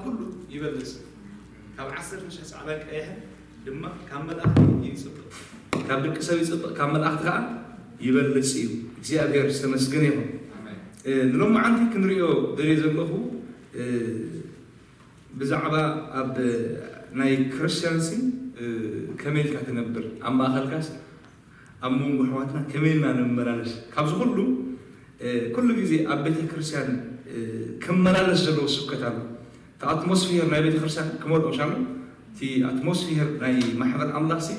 ኩሉ ይበልጽ። ካብ ዓሰርተ ሽሕ ጻዕዳን ቀይሕን ድማ ካብ መላእኽቲ ይጽብቕ። ካብ ደቂ ሰብ ይጽብቕ፣ ካብ መላእኽቲ ከኣ ይበልጽ እዩ። እግዚኣብሔር ዝተመስገነ ይኹን። ኣሜን። እ፣ ንሎማዓንቲ ክንሪኦ ደልየ ዘለኹ፣ እ፣ ብዛዕባ ኣብ ናይ ክርስትያንሲ፣ እ፣ ከመይ ኢልካ ትነብር፣ ኣብ ማእኸልካስ ኣብ መንጎ ኣሕዋትና ከመይ ኢልና ንመላለስ? ካብዚ ኩሉ፣ እ፣ ኩሉ ግዜ ኣብ ቤተ ክርስቲያን፣ እ፣ ክመላለስ ዘለዎ ስብከት ኣሎ። እቲ ኣትሞስፊየር ናይ ቤተ ክርስቲያን ክመልኦ ሻሎ፣ እቲ ኣትሞስፊየር ናይ ማሕበር ኣምላኽሲ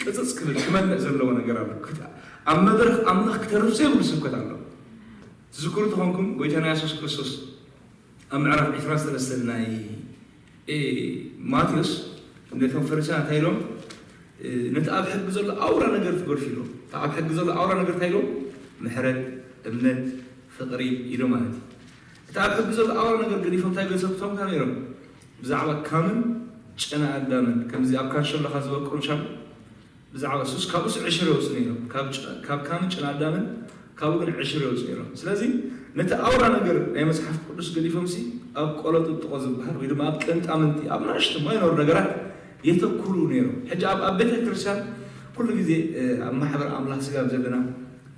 ቅጽጽ ክብል ክመልእ ዘለዎ ነገር ኣሎ። ክት-፣ ኣብ መድረኽ ኣምላኽ ክተርፍ ዘይብሉ ስብከት ኣሎ። ትዝክሩ ተኾንኩም፣ ጎይታና የሱስ ክርስቶስ ኣብ ምዕራፍ ዕስራን ሰለስተን ናይ፣ እ፣ ማቴዎስ ነቶም ፈሪሳውያን እንታይ ኢሎም? እ፣ ነቲ ኣብ ሕጊ ዘሎ ኣውራ ነገር ትገድፉ ኢሎም። እቲ ኣብ ሕጊ ዘሎ ኣውራ ነገር እንታይ ኢሎም? ምሕረት፣ እምነት፣ ፍቕሪ ኢሎም ማለት እዩ። እቲ ኣብ ሕጊ ዘሎ ኣውራ ነገር ገዲፎም እንታይ ገሰብቶም እንታይ ነይሮም? ብዛዕባ ካምን ጨና ኣዳምን፣ ከምዚ ኣብ ካንሸሎኻ ዝበቁል ሻም ብዛዕባ ሱስ ካብኡስ ዕሽር የውጽኡ ነይሮም። ካብ ጨ-፣ ካብ ካምን ጨና ኣዳምን ካብኡ ግን ዕሽር የውጽኡ ነይሮም። ስለዚ ነቲ ኣውራ ነገር ናይ መጽሓፍ ቅዱስ ገዲፎምሲ ኣብ ቆሎ ጥጥቖ ዝበሃል ወይ ድማ ኣብ ቅንጣምንቲ፣ ኣብ ንኣሽቱ ማይኖር ነገራት የተኩሩ ነይሮም። ሕጂ ኣብ፣ ኣብ ቤተ ክርስቲያን ኩሉ ግዜ፣ እ፣ ኣብ ማሕበር ኣምላኽ ስጋብ ዘለና፣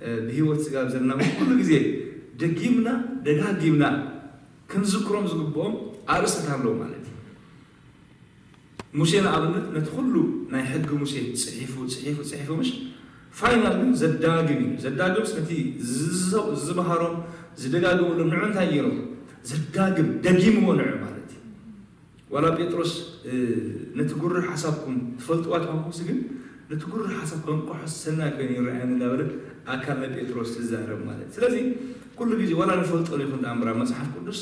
እ፣ ብህይወት ስጋብ ዘለና ኩሉ ግዜ ደጊምና ደጋጊምና ክንዝክሮም ዝግብኦም ኣርእስታት ኣለዉ ማለት እዩ። ሙሴ ንኣብነት ነቲ ኩሉ ናይ ሕጊ ሙሴ ጽሒፉ፣ ጽሒፉ፣ ጽሒፉ ምሽ ፋይናል ግን ዘዳግም እዩ። ዘዳግምስ ነቲ ዝዘው-፣ ዝመሃሮም ዝደጋግመሎም ንዑ እንታይ ገይሮም? ዘዳግም፣ ደጊምዎ ንዑ ማለት እዩ። ዋላ ጴጥሮስ፣ እ፣ ነቲ ጉርህ ሓሳብኩም ትፈልጥዋ ተኾንኩምሲ ግን ነቲ ጉርህ ሓሳብ ከንቅሖ ሰናይ ኮይኑ ይረኣየኒ እንዳበለ ኣካል ናይ ጴጥሮስ ትዛረብ ማለት እዩ። ስለዚ ኩሉ ግዜ ዋላ ንፈልጦ ይኹን ደኣ እምበር ኣብ መጽሓፍ ቅዱስ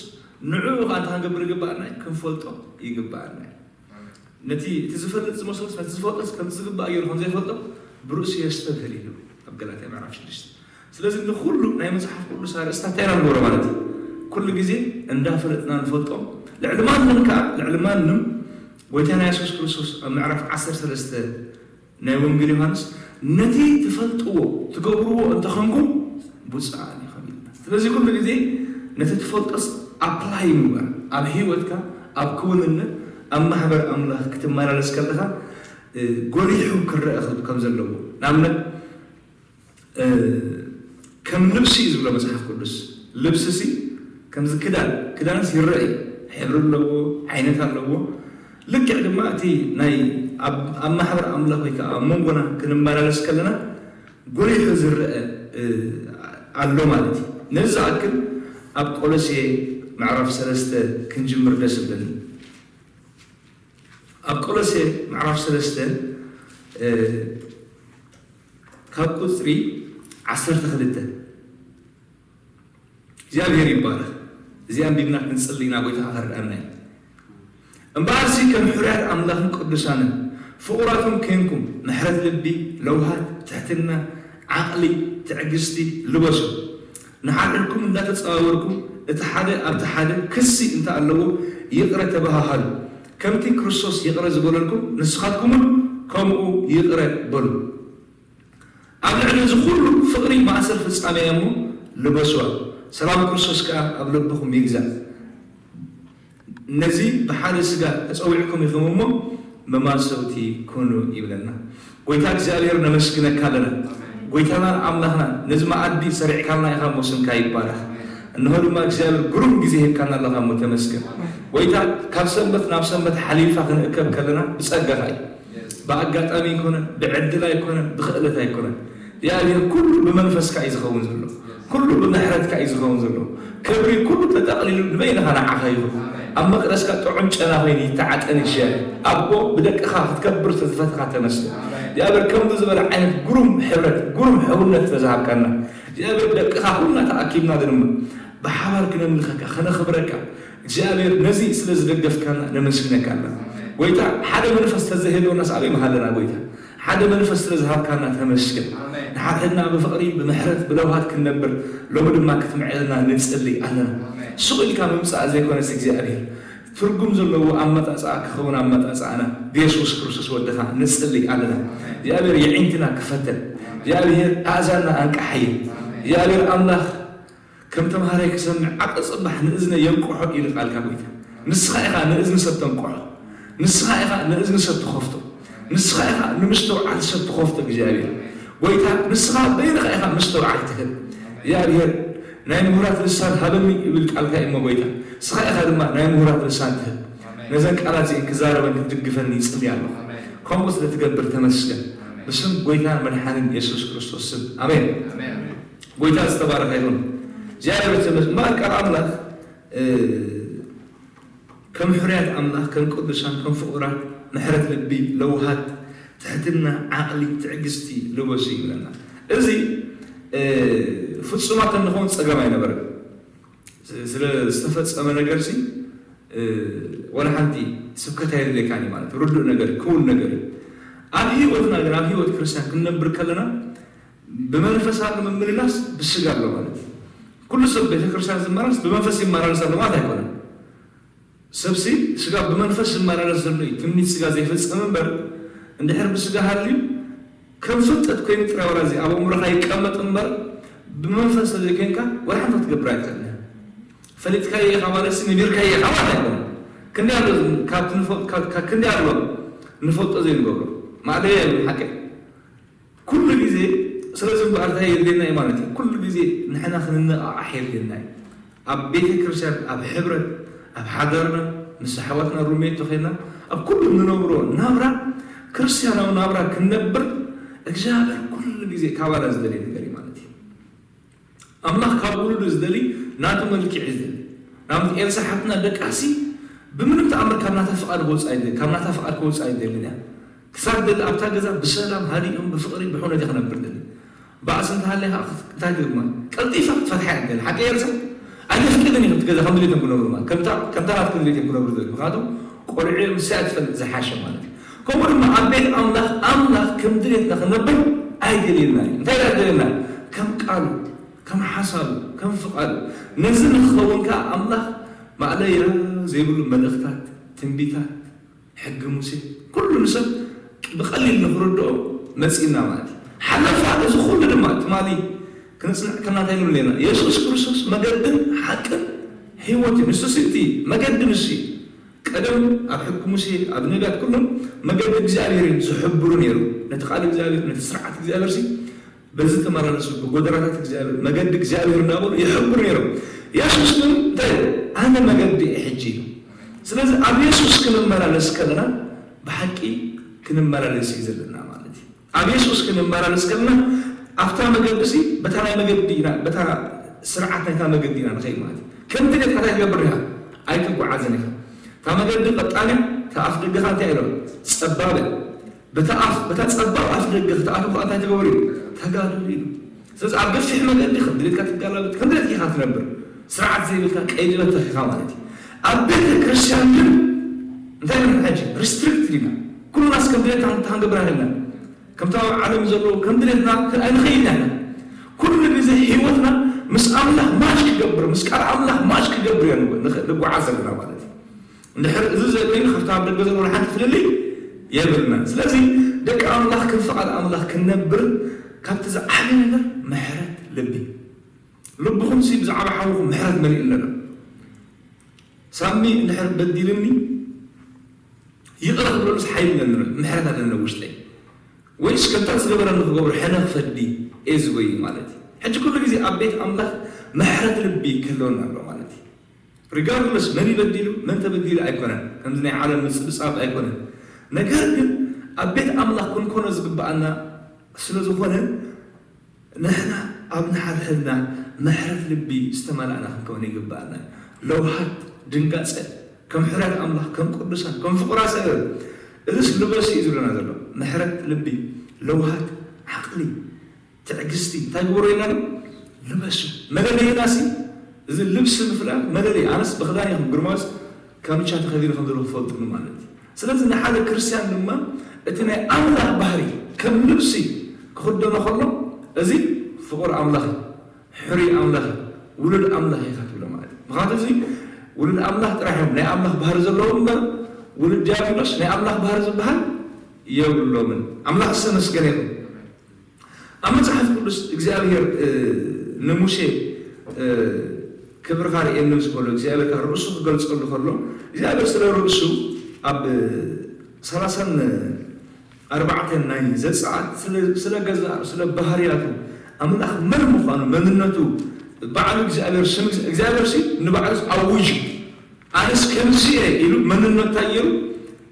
ንዕኡ ኸኣ እንታይ ክንገብር ይግባኣና እዩ? ክንፈልጦ ይግባኣና እዩ። ነቲ፣ እቲ ዝፈልጥ ዝመስሎስ ነቲ ዝፈልጦስ ከምቲ ዝግባእ ገይሩ ከም ዘይፈልጦ ብርእሱ የስተብህል ኢሉ ኣብ ገላትያ ምዕራፍ ሽዱሽተ። ስለዚ ንኹሉ ናይ መጽሓፍ ቅዱስ ኣርእስታት እንታይ ኢና ንገብሮ ማለት እዩ? ኩሉ ግዜ እንዳፈለጥና ንፈልጦም። ልዕሊ ማንም ከኣ፣ ልዕሊ ማንም ጎይታና የሱስ ክርስቶስ ኣብ ምዕራፍ ዓሰርተ ሰለስተ ናይ ወንጌል ዮሃንስ፣ "ነቲ ትፈልጥዎ ትገብርዎ እንተኾንኩም ብፁዓን ኢኹም" ኢልና። ስለዚ ኩሉ ግዜ ነቲ ትፈልጦስ ኣፕላይ ምግባር፣ ኣብ ህይወትካ፣ ኣብ ክውንነት፣ ኣብ ማሕበር ኣምላኽ ክትመላለስ ከለኻ፣ እ፣ ጎሊሑ ክረአ ከም፣ ከም ዘለዎ። ንኣብነት፣ እ፣ ከም ልብሲ እዩ ዝብሎ መጽሓፍ ቅዱስ። ልብሲሲ ከምዚ ክዳን፣ ክዳንስ ይረአ እዩ። ሕብሪ ኣለዎ፣ ዓይነት ኣለዎ። ልክዕ ድማ እቲ ናይ ኣብ፣ ኣብ ማሕበር ኣምላኽ ወይ ከዓ ኣብ መንጎና ክንመላለስ ከለና ጎሊሑ ዝረአ፣ እ፣ ኣሎ ማለት እዩ። ነዚ ዝኣክል ኣብ ቆሎሴ ምዕራፍ ሰለስተ ክንጅምር ደስ ይብለኒ። ኣብ ቆሎሴ ምዕራፍ ሰለስተ፣ እ፣ ካብ ቁጽሪ ዓሰርተ ክልተ እግዚኣብሔር ይባረኽ። እዚ ኣንቢብና ክንጽሊ ኢና፣ ጎይታ ከርድኣና እዩ። "እምበኣርሲ ከም ሕሩያት ኣምላኽን ቅዱሳንን ፍቑራቶም ኬንኩም፣ ምሕረት ልቢ፣ ለውሃት፣ ትሕትና፣ ዓቕሊ፣ ትዕግስቲ ልበሱ። ንሓድሕድኩም እንዳተጸዋወርኩም፣ እቲ ሓደ ኣብቲ ሓደ ክሲ እንተ ኣለዎ ይቕረ ተበሃሃሉ። ከምቲ ክርስቶስ ይቕረ ዝበለልኩም፣ ንስኻትኩምውን ከምኡ ይቕረ በሉ። ኣብ ልዕሊ እዚ ኩሉ ፍቕሪ ማእሰር ፍጻሜ እያ እሞ ልበስዋ። ሰላም ክርስቶስ ከኣ ኣብ ልብኹም ይግዛእ። ነዚ ብሓደ ስጋ ተጸዊዕኩም ኢኹም እሞ መማሰውቲ ኩኑ" ይብለና። ጎይታ እግዚኣብሔር ነመስግነካ ኣለና። ጎይታናን ኣምላኽናን ነዚ መኣዲ ሰሪዕካልና ኢኻ እሞ ስምካ ይባረኽ። እንሆ ድማ እግዚኣብሔር ግሩም ግዜ ሂብካና ኣለኻ እሞ ተመስገን። ጎይታ ካብ ሰንበት ናብ ሰንበት ሓሊፋ ክንእከብ ከለና ብጸጋኻ እዩ። ብኣጋጣሚ ኣይኮነን፣ ብዕድል ኣይኮነን፣ ብኽእለት ኣይኮነን። እግዚኣብሔር ኩሉ ብመንፈስካ እዩ ዝኸውን ዘሎ። ኩሉ ብምሕረትካ እዩ ዝኸውን ዘሎ። ክብሪ ኩሉ ተጠቕሊሉ ንበይንኻ ንዓኻ ይኹን። ኣብ መቅደስካ ጥዑም ጨና ኮይኑ ይተዓጠን ይሻል። ኣቦ ብደቅኻ ክትከብር ዝተፈትኻ ተመስገን። እግዚኣብሔር ከምዚ ዝበለ ዓይነት ግሩም ሕብረት፣ ግሩም ሕውነት ተዝሃብካና። እግዚኣብሔር ደቅኻ ኩልና ተኣኪብና ድማ ብሓባር ክነምልኸካ፣ ከነኽብረካ። እግዚኣብሔር ነዚ ስለ ዝደገፍካና ነመስግነካ ኣለና። ጎይታ ሓደ መንፈስ ተዘይህልወናስ ኣበይ ምሃለና ጎይታ? ሓደ መንፈስ ስለ ዝሃብካና ተመስገን። ኣሜን። ንሓድሕድና ብፍቕሪ፣ ብምሕረት፣ ብለውሃት ክንነብር ሎሚ ድማ ክትምዕደልና ንጽሊ ኣለና። ኣሜን። ሱቕ ኢልካ ምምጻእ ዘይኮነስ እግዚኣብሔር ትርጉም ዘለዎ ኣመጻጽኣ ክኸውን ኣመጻጽኣና ብየሱስ ክርስቶስ ወድኻ ንጽሊ ኣለና። ኣሜን። እግዚኣብሔር የዒንትና ክፈተን። እግዚኣብሔር ኣእዛንና ኣንቃሓየን። ኣሜን። እግዚኣብሔር ኣምላኽ ከም ተምሃራይ ክሰምዕ ዓቐ ጽባሕ ንእዝነ የንቅሖ ኢሉ ቃልካ ጎይታ። ንስኻ ኢኻ ንእዝኒ ሰብ ተንቅሖ። ንስኻ ኢኻ ንእዝኒ ሰብ ትኸፍቶ። ንስኻ ኢኻ ንምስተውዓል ሰብ ትኸፍቶ እግዚኣብሔር። ጎይታ፣ ንስኻ በይንኻ ኢኻ ምስተውዓል ትህብ። እግዚኣብሔር፣ ናይ ምሁራት ልሳን ሃበኒ ይብል ቃልካ እሞ ጎይታ፣ ንስኻ ኢኻ ድማ ናይ ምሁራት ልሳን ትህብ። ነዘን ቃላት እዚአን ክዛረበን ክትድግፈኒ ይጽሊ ኣለኹ። ከምኡ ስለ ትገብር ተመስገን። ብስም ጎይታን መድሓንን የሱስ ክርስቶስ ስም፣ ኣሜን። ጎይታ ዝተባረኸ ይኹን። እግዚኣብሔር ተመስ-፣ እምበኣር ቃል ኣምላኽ፣ እ፣ ከም ሕሩያት ኣምላኽ፣ ከም ቅዱሳን፣ ከም ፍቑራት፣ ምሕረት ልቢ፣ ለውሃት፣ ትሕትና፣ ዓቕሊ፣ ትዕግስቲ ልበሱ ይብለና። እዚ፣ እ፣ ፍጹማት እንኸውን ጸገም ኣይነበረን። ስ-፣ ስለ ዝተፈጸመ ነገርሲ፣ እ፣ ወላ ሓንቲ ስብከት ኣየድልየካን እዩ ማለት እዩ። ርዱእ ነገር እዩ፣ ክውን ነገር እዩ። ኣብ ህይወትና ግን፣ ኣብ ህይወት ክርስትያን ክንነብር ከለና፣ ብመንፈስ ኣሎ ምምልላስ፣ ብስጋ ኣሎ ማለት እዩ። ኩሉ ሰብ ቤተክርስትያን ዝመላለስ ብመንፈስ ይመላለስ ኣሎ ማለት ኣይኮነን። ሰብሲ ስጋ ብመንፈስ ዝመላለስ ዘሎ እዩ ትምኒት ስጋ ዘይፈጽም እምበር፣ እንድሕር ብስጋ ሃልዩ ከም ፍልጠት ኮይኑ ጥራይ ዋላ እዚ ኣብ ኣእምሮኻ ይቀመጥ እምበር፣ ብመንፈስ ተዘይኮይንካ ወላ ሓንቲ ክትገብር ኣይትኽእልን ኢኻ። ፈሊጥካዮ ኢኻ ማለትሲ ነቢርካዮ ኢኻ ማለት ኣይኮነን። ክንደይ ኣሎ ካብ ትንፈ-፣ ካብ፣ ካብ ክንደይ ኣሎ ንፈልጦ ዘይንገብሮ። ማዕለያ የብሉን ሓቀይ። ኩሉ ግዜ፣ ስለዚ እምበኣር እንታይ የድልየና እዩ ማለት እዩ? ኩሉ ግዜ ንሕና ክንነቓቓሕ የድልየና እዩ። ኣብ ቤተ ክርስቲያን፣ ኣብ ሕብረት፣ ኣብ ሓዳርና፣ ምስ ኣሕዋትና ሩሜት ተኾይንና፣ ኣብ ኩሉ እንነብሮ ናብራ፣ ክርስቲያናዊ ናብራ ክንነብር እግዚኣብሔር ኩሉ ግዜ ካባና ዝደልየ ነገር እዩ ማለት እዩ። ኣምላኽ ካብ ውሉዱ ዝደሊ ናቱ መልክዕ እዩ ዝደሊ። ናብቲ ኤልሳ ሓትና ደቃሲ ብምንም ተኣምር ካብ ናታ ፍቓድ ክወጽእ ኣይደሊ፣ ካብ ናታ ፍቓድ ክወጽእ ኣይደልን እያ። ክሳብ ደሊ ኣብታ ገዛ ብሰላም ሃዲኦም ብፍቕሪ ብሕውነት እያ ክነብር ደሊ። ባእሲ እንተሃለየ ከዓ እንታይ ትብል ማለት ቀልጢፋ ክትፈትሓ እያ ትደሊ። ሓቂ ኤልሳ ኣይተፍቅድን እዩ ከምቲ ገዛ ከም ድሌቶም ክነብሩ ማለት ከምታ ከምታ ናትካ ድሌት እዮም ክነብሩ ደሊ። ምክንያቱ ቆልዑ እዮም ንሳ እያ ትፈልጥ ዝሓሸ ማለት እዩ። ከምኡ ድማ ኣብ ቤት ኣምላኽ ኣምላኽ ከም ድሌትና ክነብር ኣይደልየና እዩ። እንታይ ደኣ ደልየና? ከም ቃሉ ከም ሓሳቡ ከም ፍቓዱ። ነዚ ንክኸውን ከዓ ኣምላኽ ማእለያ ዘይብሉ መልእኽታት፣ ትንቢታት፣ ሕጊ ሙሴ ኩሉ ንሰብ ብቐሊል ንክርድኦ መጺእና ማለት እዩ። ሓለፋ እዚ ኩሉ ድማ ትማሊ ክንጽንዕ ከና እንታይ ንብል ኔርና? የሱስ ክርስቶስ መገድን ሓቅን ህይወትን ንሱ ሲ እቲ መገዲ ንሱ እዩ። ቀደም ኣብ ሕጊ ሙሴ ኣብ ነቢያት ኩሎም መገዲ እግዚኣብሔር እዮም ዝሕብሩ ነይሩ። ነቲ ቃል እግዚኣብሔር ነቲ ስርዓት እግዚኣብሔር ሲ በዚ ተመላለሱ ብጎደናታት እግዚኣብሔር መገዲ እግዚኣብሔር እናበሉ ይሕብሩ ነይሮም። የሱስ ግን እንታይ ኢሉ? ኣነ መገዲ እየ ሕጂ ኢሉ። ስለዚ ኣብ የሱስ ክንመላለስ ከለና ብሓቂ ክንመላለስ እዩ ዘለና ማለት እዩ። ኣብ የሱስ ክንመላለስ ከለና ኣብታ መገዲ ሲ በታ ናይ መገዲ ኢና በታ ስርዓት ናይታ መገዲ ኢና ንኸይድ ማለት እዩ። ከምቲ ድሌትካ እንታይ ትገብር ኢኻ? ኣይትጓዓዝን ኢኻ። እታ መገዲ ቀጣን እያ። እታ ኣፍ ደገኻ እንታይ ኢሎም? ጸባብ እያ። በታ ኣፍ በታ ጸባብ ኣፍ ደገ ክትኣትዉ ከኣ እንታይ ትገብሩ እዩ? ተጋደሉ ኢሉ። ስለዚ ኣብ ገፊሕ መገዲ ከም ድሌትካ ትጋላበጥ ከም ድሌትካ ኢኻ ትነብር። ስርዓት ዘይብልካ ቀይዲ በተኽ ኢኻ ማለት እዩ። ኣብ ቤተ ክርስቲያን ግን እንታይ ንብል ሕጂ? ሪስትሪክት ኢና። ኩሉናስ ከም ድሌትና ክንገብር ኣይደልና። ከምታ ኣብ ዓለም ዘለዉ ከም ድሌትና ኣይንኸይድን ኢና። ኩሉ ግዜ ህይወትና ምስ ኣምላኽ ማች ክገብር ምስ ቃል ኣምላኽ ማች ክገብር ኢና ንጉዓዝ ዘለና ማለት እዩ። እንድሕር እዚ ዘይኮይኑ ካብቲ ኣብ ደገ ዘሎ ሓንቲ ፍልልይ የብልናን። ስለዚ ደቂ ኣምላኽ ከም ፍቓድ ኣምላኽ ክንነብር ካብቲ ዝዓበየ ነገር ምሕረት ልቢ። ልብኹም ሲ ብዛዕባ ሓውኹም ምሕረት መሊኡ ኣለና። ሳሚ እንድሕር በዲልኒ ይቕረ ክብለሉስ ሓይሊ ኣለኒ ምሕረት ኣለኒ ውሽጠይ። ወይስ ከምታ ዝገበረኒ ክገብሮ ሕነ ክፈዲ እየ ዝበዩ ማለት እዩ። ሕጂ ኩሉ ግዜ ኣብ ቤት ኣምላኽ ምሕረት ልቢ ክህልወና ኣሎ ማለት እዩ። ሪጋርድለስ መን ይበዲሉ መን ተበዲሉ ኣይኮነን፣ ከምዚ ናይ ዓለም ምጽብጻብ ኣይኮነን። ነገር ግን ኣብ ቤት ኣምላኽ ክንኮኖ ዝግብኣና ስለ ዝኾነ ንሕና ኣብ ንሓድሕድና ምሕረት ልቢ ዝተመላእና ክንከውን ይግብኣና። ለውሃት ድንጋጸ ከም ሕርያት ኣምላኽ ከም ቅዱሳን ከም ፍቑራት ሰብ እዝስ ልበሱ እዩ ዝብለና ዘሎ። ምሕረት ልቢ ለውሃት ዓቕሊ ትዕግስቲ እንታይ ግበሩ ኢልና ዶ? ልበሱ። መለለይና ሲ እዚ ልብሲ ምፍላል መለለይ ኣነስ ብኽዳን ይኹን ግርማስ ካምቻ ተኸዲኑ ከም ዘሎ ክፈልጥሉ ማለት እዩ። ስለዚ ንሓደ ክርስቲያን ድማ እቲ ናይ ኣምላኽ ባህሪ ከም ልብሲ ክኽደኖ ከሎ እዚ ፍቑር ኣምላኽ እዩ፣ ሕሩይ ኣምላኽ እዩ፣ ውሉድ ኣምላኽ ኢኻ ትብሎ ማለት እዩ። ምኽንያቱ እዚ ውሉድ ኣምላኽ ጥራሕ እዮም ናይ ኣምላኽ ባህሪ ዘለዎም እምበር ውሉድ ዲያብሎስ ናይ ኣምላኽ ባህሪ ዝበሃል የብሎምን። ኣምላኽ ዝተመስገነ ይኹን። ኣብ መጽሓፍ ቅዱስ እግዚኣብሔር ንሙሴ ክብርኻ ርእየኒ ምስ በሎ እግዚኣብሔር ካብ ርእሱ ክገልጸሉ ከሎ እግዚኣብሔር ስለ ርእሱ ኣብ ሰላሳን ኣርባዕተን ናይ ዘጸኣት ስለ ገዛእ ስለ ባህርያቱ ኣምላኽ መን ምዃኑ መንነቱ ባዕሉ እግዚኣብሔር ስም እግዚኣብሔር ሲ ንባዕሉ ኣውጁ ኣነስ ከምዚ እየ ኢሉ መንነቱ እንታይ ገይሩ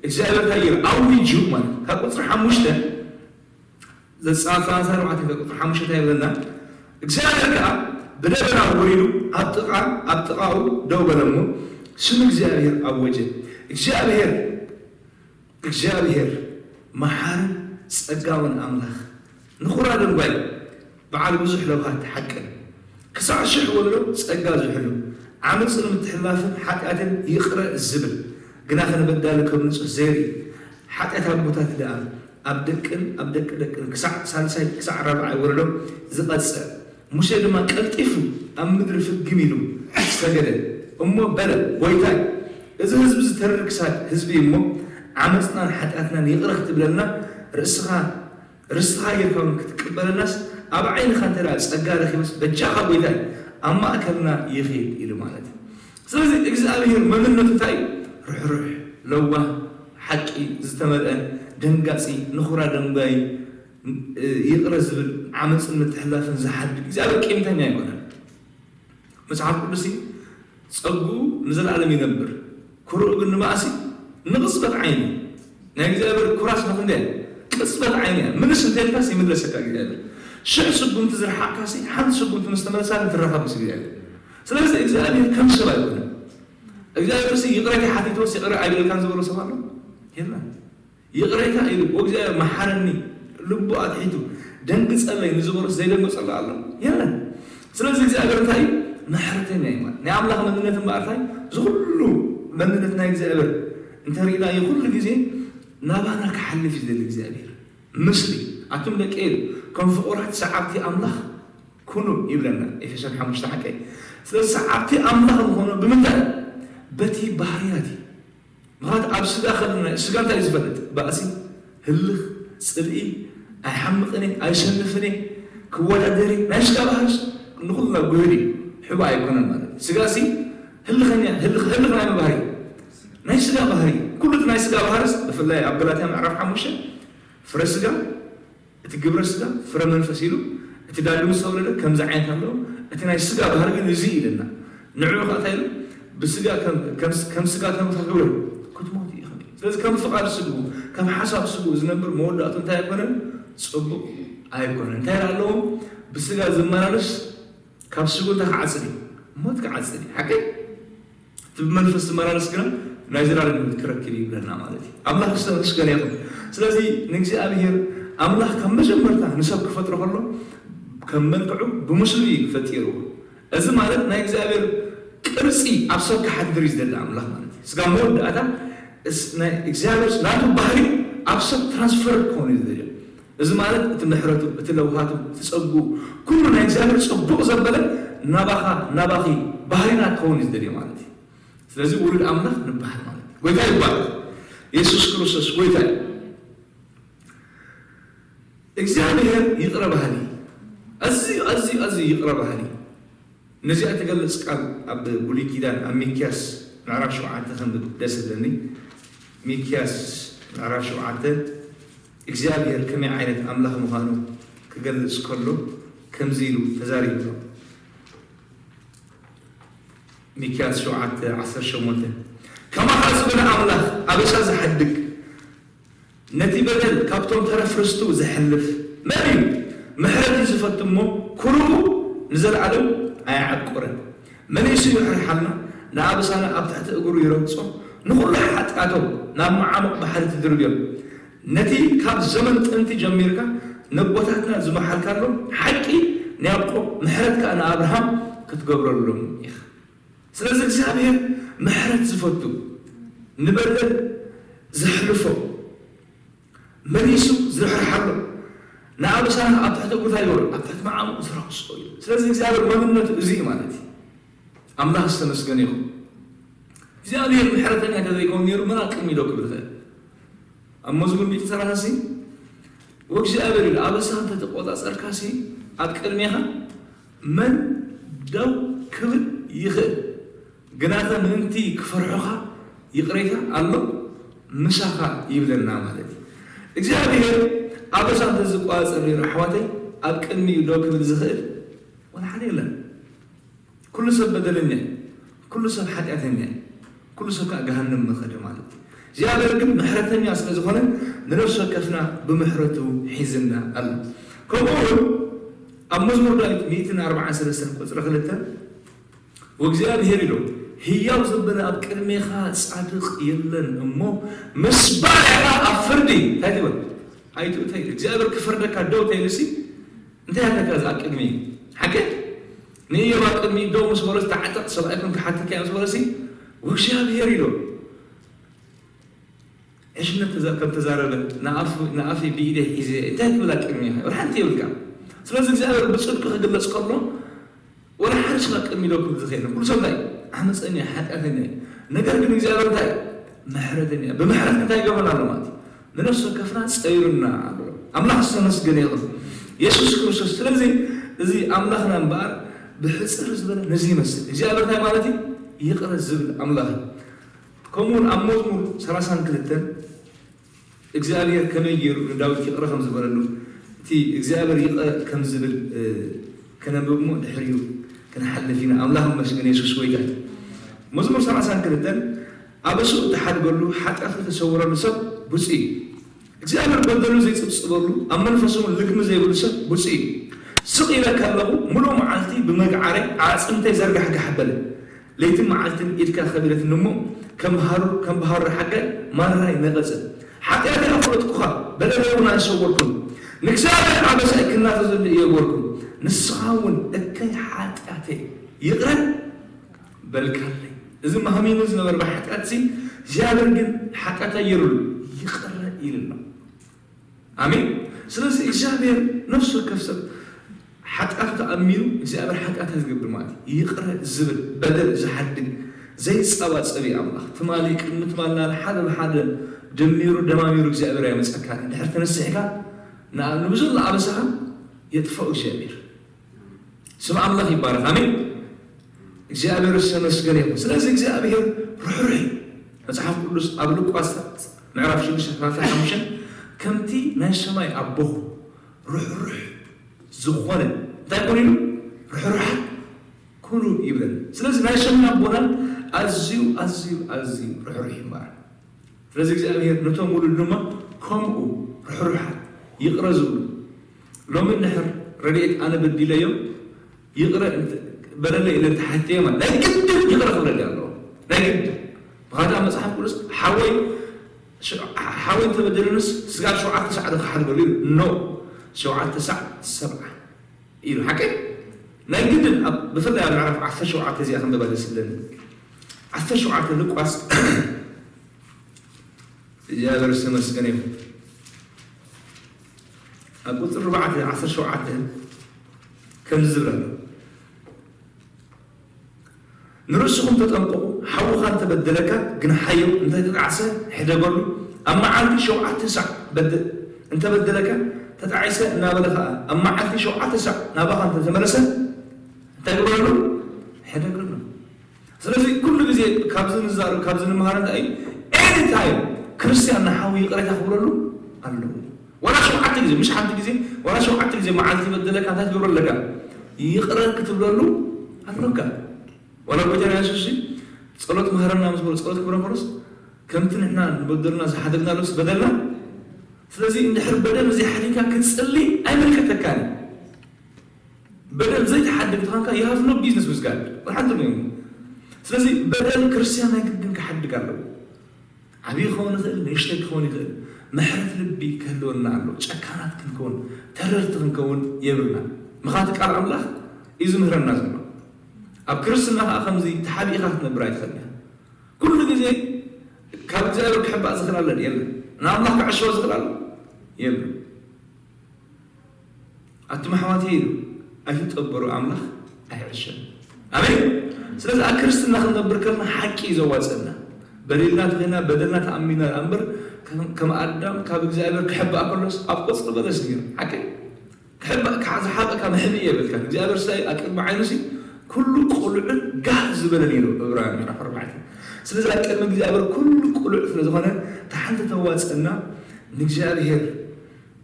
እግዚኣብሔር እንታይ ገይሩ ኣውጁ ማለት ካብ ቁፅሪ ሓሙሽተ ዘጻፋ ኣርባዕተ ቁጥሪ ሓሙሽተ ይብለና እግዚኣብሔር ከዓ ብደበና ወሪዱ ኣብ ጥቓ ኣብ ጥቓኡ ደው በለሞ ስም እግዚኣብሔር ኣወጀ እግዚኣብሔር እግዚኣብሔር መሓርን ጸጋውን ኣምላኽ ንኹራ ደንጓይ በዓል ብዙሕ ለውሃት ሓቅን ክሳዕ ሽሕ ወለዶ ጸጋ ዝሕሉ ዓመፅን ምትሕልላፍን ሓጢኣትን ይቕረ ዝብል ግና ከንበዳሊ ከም ንጹህ ዘይርኢ ሓጢኣት ኣቦታት ደኣ ኣብ ደቅን ኣብ ደቂ ደቅን ክሳዕ ሳልሳይ ክሳዕ ራብዓይ ወለዶ ዝቐጽዕ ሙሴ ድማ ቀልጢፉ ኣብ ምድሪ ፍግም ኢሉ ሰገደ እሞ በለ ጎይታይ እዚ ህዝቢ ዝተርር ክሳድ ህዝቢ እሞ ዓመፅናን ሓጢኣትናን ይቕረ ክትብለልና ርእስኻ ርስትኻ ጌርካ እውን ክትቅበለናስ ኣብ ዓይንኻ እንተ ጸጋ ረኺበስ በጃኻ ጎይታይ ኣብ ማእከልና ይኺድ ኢሉ ማለት እዩ። ስለዚ እግዚኣብሔር መንነቱ እንታይ እዩ? ርሕሩሕ፣ ለዋህ፣ ሓቂ ዝተመልአ፣ ደንጋጺ፣ ንኹራ ደንጋይ፣ ይቕረ ዝብል፣ ዓመፅን ምትሕላፍን ዝሓድግ እግዚኣብሔር ቂምተኛ ኣይኮነን። መጽሓፍ ቅዱስ ጸጉኡ ንዘለኣለም ይነብር፣ ክሩእ ግን ንመኣሲ ንቕጽበት ዓይኒ ናይ እግዚኣብሔር ኩራስ ንኽንደይ ቅጽበት ዓይኒ እያ ምንስ እንተልካስ ይምለሰካ እግዚኣብሔር ሽሕ ስጉምቲ ዝረሓቕካሲ ሓንቲ ስጉምቲ ምስ ተመለሳ ትራኸብ ምስ እግዚኣብሔር ስለዚ እግዚኣብሔር ከም ሰብ ኣይኮነን እግዚኣብሔር ሲ ይቕሬታ ሓቲትዎስ ይቕረ ኣይብለልካን ዝበሎ ሰብ ኣሎ የለን ይቕሬታ ኢሉ እግዚኣብሔር መሓረኒ ልቡ ኣትሒቱ ደንግጸለይ ንዝበሎስ ዘይደንገጸሉ ኣሎ የለን ስለዚ እግዚኣብሔር እንታይ እዩ ምሕረተኛ እዩ ማለት ናይ ኣምላኽ መንነት እምበኣር እንታይ ዝኩሉ መንነት ናይ እግዚኣብሔር እንተሪእናዮ ኩሉ ግዜ ናባና ክሓልፍ እዩ ዝደሊ እግዚኣብሔር ምስሊ ኣቱም ደቂ ኤል ከም ፍቑራት ሰዓብቲ ኣምላኽ ኩኑ ይብለና ኤፌሶን ሓሙሽተ ሓቀይ ስለዚ ሰዓብቲ ኣምላኽ ዝኾኑ ብምንታይ በቲ ባህርያት እዩ ምኽንያቱ ኣብ ስጋ ከለና ስጋ እንታይ ዝፈልጥ ባእሲ ህልኽ ፅልኢ ኣይሓምቕን እየ ኣይሸንፍን እየ ክወዳደር እየ ናይ ስጋ ባህርስ ንኩልና ጉህድ እዩ ሕቡ ኣይኮነን ማለት እዩ ስጋ ሲ ህልኸኛ ህልኽ ህልኽ ናይ መባህሪ ናይ ስጋ ባህሪ ኩሉ ናይ ስጋ ባህርስ ብፍላይ ኣብ ገላትያ ምዕራፍ ሓሙሽተ ፍረ ስጋ እቲ ግብረ ስጋ ፍረ መንፈስ ኢሉ እቲ ዳግም ዝተወለደ ከምዚ ዓይነት ኣለዎ እቲ ናይ ስጋ ባህሪ ግን እዚ ኢለና ንዕኡ ከዓ እንታይ ኢሉ ብስጋ ከም ስጋ ተመሳክሎ ክትሞት ኢኻ ስለዚ ከም ፍቃድ ስግኡ ከም ሓሳብ ስግኡ ዝነብር መወዳእቱ እንታይ ኣይኮነን ፅቡቅ ኣይኮነን እንታይ ኣለዎም ብስጋ ዝመላለስ ካብ ስጉ እንታይ ክዓፅድ እዩ ሞት ክዓፅድ እዩ ሓቀይ እቲ ብመንፈስ ዝመላለስ ግና ናይ ዘላለም ህይወት ክረክብ ይብለና ማለት እዩ ኣምላኽ ዝተመስገነ ይኹን ስለዚ ንእግዚኣብሔር ኣምላኽ ካብ መጀመርታ ንሰብ ክፈጥሮ ከሎ ከም መልክዑ ብምስሉ እዩ ፈጢርዎ እዚ ማለት ናይ እግዚኣብሔር ቅርፂ ኣብ ሰብ ክሓድር እዩ ዝደሊ ኣምላኽ ማለት እዩ ስጋ መወዳእታ እግዚኣብሔር ናቱ ባህሪ ኣብ ሰብ ትራንስፈር ክኾኑ እዩ ዝደልዮ እዚ ማለት እቲ ምሕረቱ፣ እቲ ለውሃቱ፣ እቲ ጸግኡ፣ ኩሉ ናይ እግዚኣብሔር ጽቡቕ ዘበለ ናባኻ ናባኺ ባህሪና ክኸውን እዩ ዝደልዮ ማለት እዩ። ስለዚ ውሉድ ኣምላኽ ንበሃል ማለት እዩ። ጎይታ ይባረኽ። የሱስ ክርስቶስ ጎይታ እዩ። እግዚኣብሔር ይቕረ ባህሊ፣ ኣዝዩ ኣዝዩ ኣዝዩ ይቕረ ባህሊ። ነዚኣ ትገልጽ ቃል ኣብ ብሉይ ኪዳን ኣብ ሚክያስ ምዕራፍ ሸውዓተ ከንብብ ደስ ዝብለኒ። ሚክያስ ምዕራፍ ሸውዓተ እግዚኣብሔር ከመይ ዓይነት ኣምላኽ ምዃኑ ክገልጽ ከሎ ከምዚ ኢሉ ተዛሪቡ ኣሎ። ሚክያስ ሸውዓተ ዓሰርተ ሸሞንተ ከማኻ ዝበለ ኣምላኽ ኣበሳ ዝሓድግ ነቲ በደል ካብቶም ተረፍ ርስቱ ዘሕልፍ መን እዩ? ምሕረት እዩ ዝፈቱ እሞ ኩርኡ ንዘለኣለም ኣየዕቁርን። መሊሱ ይሕርሓልና፣ ንኣበሳና ኣብ ትሕቲ እግሩ ይረግጾ፣ ንኹሉ ሓጢኣቶም ናብ መዓሙቕ ባሕሪ ትድርብዮም። ነቲ ካብ ዘመን ጥንቲ ጀሚርካ ነቦታትና ዝመሓልካሎም ሓቂ ንያዕቆብ ምሕረት ከኣ ንኣብርሃም ክትገብረሎም ኢኻ። ስለዚ እግዚኣብሔር ምሕረት ዝፈቱ ንበደል ዘሕልፎ መሊሱ ዝርሕርሓሎ ንኣበሳና ኣብ ትሕቲ እግሩ እንታይ ይገብሮ ኣብ ትሕቲ መዓሙቕ ዝረኽሶ እዩ። ስለዚ እግዚኣብሔር መንነቱ እዚ እዩ ማለት እዩ። ኣምላኽ ዝተመስገነ ይኹን። እግዚኣብሔር ምሕረተኛ እንተዘይከውን ነይሩ መን ኣብ ቅድሚ ኢዶ ክብል ይኽእል? ኣብ መዝሙር ሚእቲ ሰላሳ ሲ ወእግዚኣብሔር ኢሉ ኣበሳ እንተተቆጻጸርካ ሲ ኣብ ቅድሜኻ መን ደው ክብል ይኽእል። ግናኸ ምእንቲ ክፈርሑኻ ይቕሬታ ኣሎ ምሳኻ ይብለና ማለት እዩ። እግዚኣብሔር ኣበሳ እንተዝቋጸር ነይሩ ኣሕዋተይ፣ ኣብ ቅድሚኡ ደው ክብል ዝኽእል ወላ ሓደ የለን። ኩሉ ሰብ በደለኛ እዩ። ኩሉ ሰብ ሓጢኣተኛ እዩ። ኩሉ ሰብ ከዓ ገሃነም መኸደ ማለት እዩ። እግዚኣብሔር ግን ምሕረተኛ ስለ ዝኾነ ንነፍሲ ወከፍና ብምሕረቱ ሒዝና ኣሎ። ከምኡ እውን ኣብ መዝሙር ዳዊት ሚእትን ኣርባዓን ሰለስተን ቁፅሪ ክልተ ወእግዚኣብሔር ኢሉ ህያው ዘበለ ኣብ ቅድሜኻ ጻድቕ የለን እሞ ምስ ባርያኻ ኣብ ፍርዲ እንታይ ትብል ኣይትእተ ኢሉ እግዚኣብሔር ክፈርደካ ደው ተይሉሲ እንታይ ኣለካ እዚ ኣብ ቅድሚ ሓቂ ንእዮብ ኣብ ቅድሚ ደው ምስ በሎ ዝተዓጠቕ ሰብኣይ ኮን ክሓተካ ምስ በሎሲ ወእግዚኣብሔር ኢሉ ዕሽነት ተዛ- ከም ተዛረበ ንኣፉ- ንኣፈይ ብኢደይ ሒዘ እንታይ ትብል ኣብ ቅድሚ ወላ ሓንቲ የብልካ ስለዚ እግዚኣብሔር ብፅድቁ ክግለፅ ከሎ ወላ ሓደ ሰብ ኣብ ቅድሚ ደው ክብል ዝኽእል ኩሉ ሰብ እንታይ ዓመፀኛ ሓጢኣተኛ እዩ ነገር ግን እግዚኣብሔር እንታይ ምሕረተኛ ብምሕረት እንታይ ይገብረና ኣሎ ማለት እዩ ንነፍሲ ወከፍና ፀይሩና ኣሎ ኣምላኽ ዝተመስገነ ይኹን የሱስ ክርስቶስ ስለዚ እዚ ኣምላኽና እምበኣር ብሕፅር ዝበለ ነዚ ይመስል እግዚኣብሔር እንታይ ማለት እዩ ይቕረ ዝብል ኣምላኽ እዩ ከምኡውን ኣብ መዝሙር ሰላሳን ክልተን እግዚኣብሔር ከመይ ገይሩ ንዳዊት ይቕረ ከም ዝበለሉ እቲ እግዚኣብሔር ይቕረ ከም ዝብል ከነንብብ እሞ ድሕሪኡ ክንሓልፍ ኢና ኣምላኽ መስግን የሱስ ጎይታ እዩ መዝሙር ሰላሳን ክልተን ኣበሱ እተሓድገሉ ሓጢኣቱ ተሰውረሉ ሰብ ብፁ እዩ እግዚኣብሔር በደሉ ዘይፅብፅበሉ ኣብ መንፈሱ እውን ልግሚ ዘይብሉ ሰብ ብፁ እዩ ስቕ ኢለ ከለኹ ሙሉእ መዓልቲ ብመግዓረይ ኣዕፅምተይ ዘርጋሕጋሕ በለ ለይትን መዓልትን ኢድካ ከቢደትኒ እሞ ከም ሃሩር ከም ብሃሩር ሓጋይ ማራይ ነቐጸ። ሓጢኣተይ ኣፍለጥኩኻ፣ በደለይ እውን ኣይሰወርኩን። ንእግዚኣብሔር ኣበሳይ ክናዘዘሉ እየ እበልኩ። ንስኻ እውን እከይ ሓጢኣተይ ይቕረ በልካለይ። እዚ ማህሚኑ ዝነበረ ብሓጢኣትሲ እግዚኣብሔር ግን ሓጢኣት ኣየሩሉ ይቕረ ኢሉና። ኣሜን። ስለዚ እግዚኣብሔር ነፍሲ ወከፍ ሰብ ሓጢኣቱ ተኣሚኑ እግዚኣብሔር ሓጢኣት ዝገብር ማለት እዩ። ይቕረ ዝብል በደል ዝሓድግ ዘይፃባፀብ እዩ ኣምላኽ። ትማሊ ቅድሚ ትማልና ሓደ ብሓደ ደሚሩ ደማሚሩ እግዚኣብሔር ኣይመፀካን። ድሕር ተነሲሕካ ንብዘሎ ኣበሳኻ የጥፈኦ እግዚኣብሔር። ስም ኣምላኽ ይባረኽ። ኣሜን። እግዚኣብሔር ዝተመስገነ ይኹን። ስለዚ እግዚኣብሔር ርሕሩሕ እዩ። መጽሓፍ ቅዱስ ኣብ ሉቃስ ምዕራፍ ሽዱሽተ ሰላሳ ሓሙሽተ ከምቲ ናይ ሰማይ ኣቦኹም ርሕሩሕ ዝኾነ እንታይ ኮኑ ኢሉ ርሕሩሓት ኩኑ ይብለና። ስለዚ ናይ ሰማይ ኣቦና ኣዝዩ ኣዝዩ ኣዝዩ ርሕሩሕ ይምበኣር። ስለዚ እግዚኣብሔር ነቶም ውሉድ ድማ ከምኡ ርሕሩሓት ይቕረ ዝብሉ ሎሚ እንድሕር ረድኤት ኣነ በዲለዮም ይቕረ በለለይ ኢለ እንተሓትየ ማለት ናይ ግድን ይቕረ ክብለለይ ኣለዎ ናይ ግድን ብኻልእ መፅሓፍ ቅዱስ ሓወይ ሓወይ እንተበደለንስ ስጋብ ሸውዓተ ሳዕ ዶ ክሓድገሉ ኢሉ ኖ ሸውዓተ ሳዕ ሰብዓ ኢሉ ሓቀይ ናይ ግድን ብፍላይ ኣብ ምዕራፍ ዓሰርተ ሸውዓተ እዚኣ ክንበባ ደስ ይብለኒ ዓሰርተ ሸውዓተ ሉቃስ እግዚኣብሔር ዝተመስገነ ይኹን ኣብ ቁፅሪ ርባዕተ ዓሰርተ ሸውዓተ ከምዚ ዝብል ኣሎ ንርእስኹም ተጠንቀቑ፣ ሓውኻ እንተበደለካ ግንሓዮ፣ እንተተጣዕሰ ሕደገሉ፣ ኣብ መዓልቲ ሸውዓተ ሳዕ በደ እንተበደለካ ተጣዒሰ እናበለ ኸዓ ኣብ መዓልቲ ሸውዓተ ሳዕ ናባኻ እንተተመለሰ እንታይ ግበረሉ? ሕደገሉ። ስለዚ ኩሉ ግዜ ካብዚ ንዛረብ ካብዚ ንምሃር እንታይ እዩ? ኤኒ ታይም ክርስትያን ንሓው ይቕሬታ ክብለሉ ኣለዎ። ዋላ ሸውዓተ ግዜ ምሽ ሓንቲ ግዜ ዋላ ሸውዓተ ግዜ መዓልቲ ይበደለካ እንታይ ትገብሮ ኣለካ? ይቕረ ክትብለሉ ኣሎካ። ዋላ ጎይታና የሱስ ጸሎት መሃረና ምስ በሎ ጸሎት ክብረ ፈረስ ከምቲ ንሕና ንበደልና ዝሓደግናሉስ በደልና ስለዚ እንድሕር በደል ዘይሓዲግካ ክትጽሊ ኣይምልከተካን እዩ በደል ዘይትሓድግ ተኾንካ you have no business with God ሓንቲ ነው ስለዚ በደል ክርስቲያን ናይ ግድን ክሓድግ ኣለዎ ዓብዪ ክኸውን ይኽእል፣ ንእሽተይ ክኸውን ይኽእል፣ ምሕረት ልቢ ክህልወና ኣሎ። ጨካናት ክንከውን፣ ተረርቲ ክንከውን የብልና። ምኽንያቱ ቃል ኣምላኽ እዩ ዝምህረና ዘሎ። ኣብ ክርስትና ከዓ ከምዚ ተሓቢእኻ ክትነብር ኣይትኽእልን ኢኻ። ኩሉ ግዜ ካብ እግዚኣብሔር ክሕባእ ዝኽእል ኣሎ ድዩ? የለን። ንኣምላኽ ክዕሽዎ ዝኽእል ኣሎ? የለን። ኣቱም ኣሕዋተይ ኢሉ ኣይትጠበሩ ኣምላኽ ኣይዕሸን ኣሜን ስለዚ ኣብ ክርስትና ክንነብር ከለና ሓቂ እዩ ዘዋፅእና በሊልና ተኾይና በደልና ተኣሚና እምበር ከም ኣዳም ካብ እግዚኣብሔር ክሕባእ ከሎስ ኣብ ቆፅሊ በለስ ነይሩ ሓቂ ክሕባእ ዝሓበእካ መሕብኢ የብልካ እግዚኣብሔር ሳይ ኣብ ቅድሚ ዓይኑሲ ኩሉ ቅሉዕን ጋህ ዝበለን ኢሉ ዕብራውያን ምዕራፍ ኣርባዕተ። ስለዚ ኣብ ቅድሚ እግዚኣብሔር ኩሉ ቅሉዕ ስለ ዝኾነ፣ እታ ሓንቲ ተዋፅእና ንእግዚኣብሔር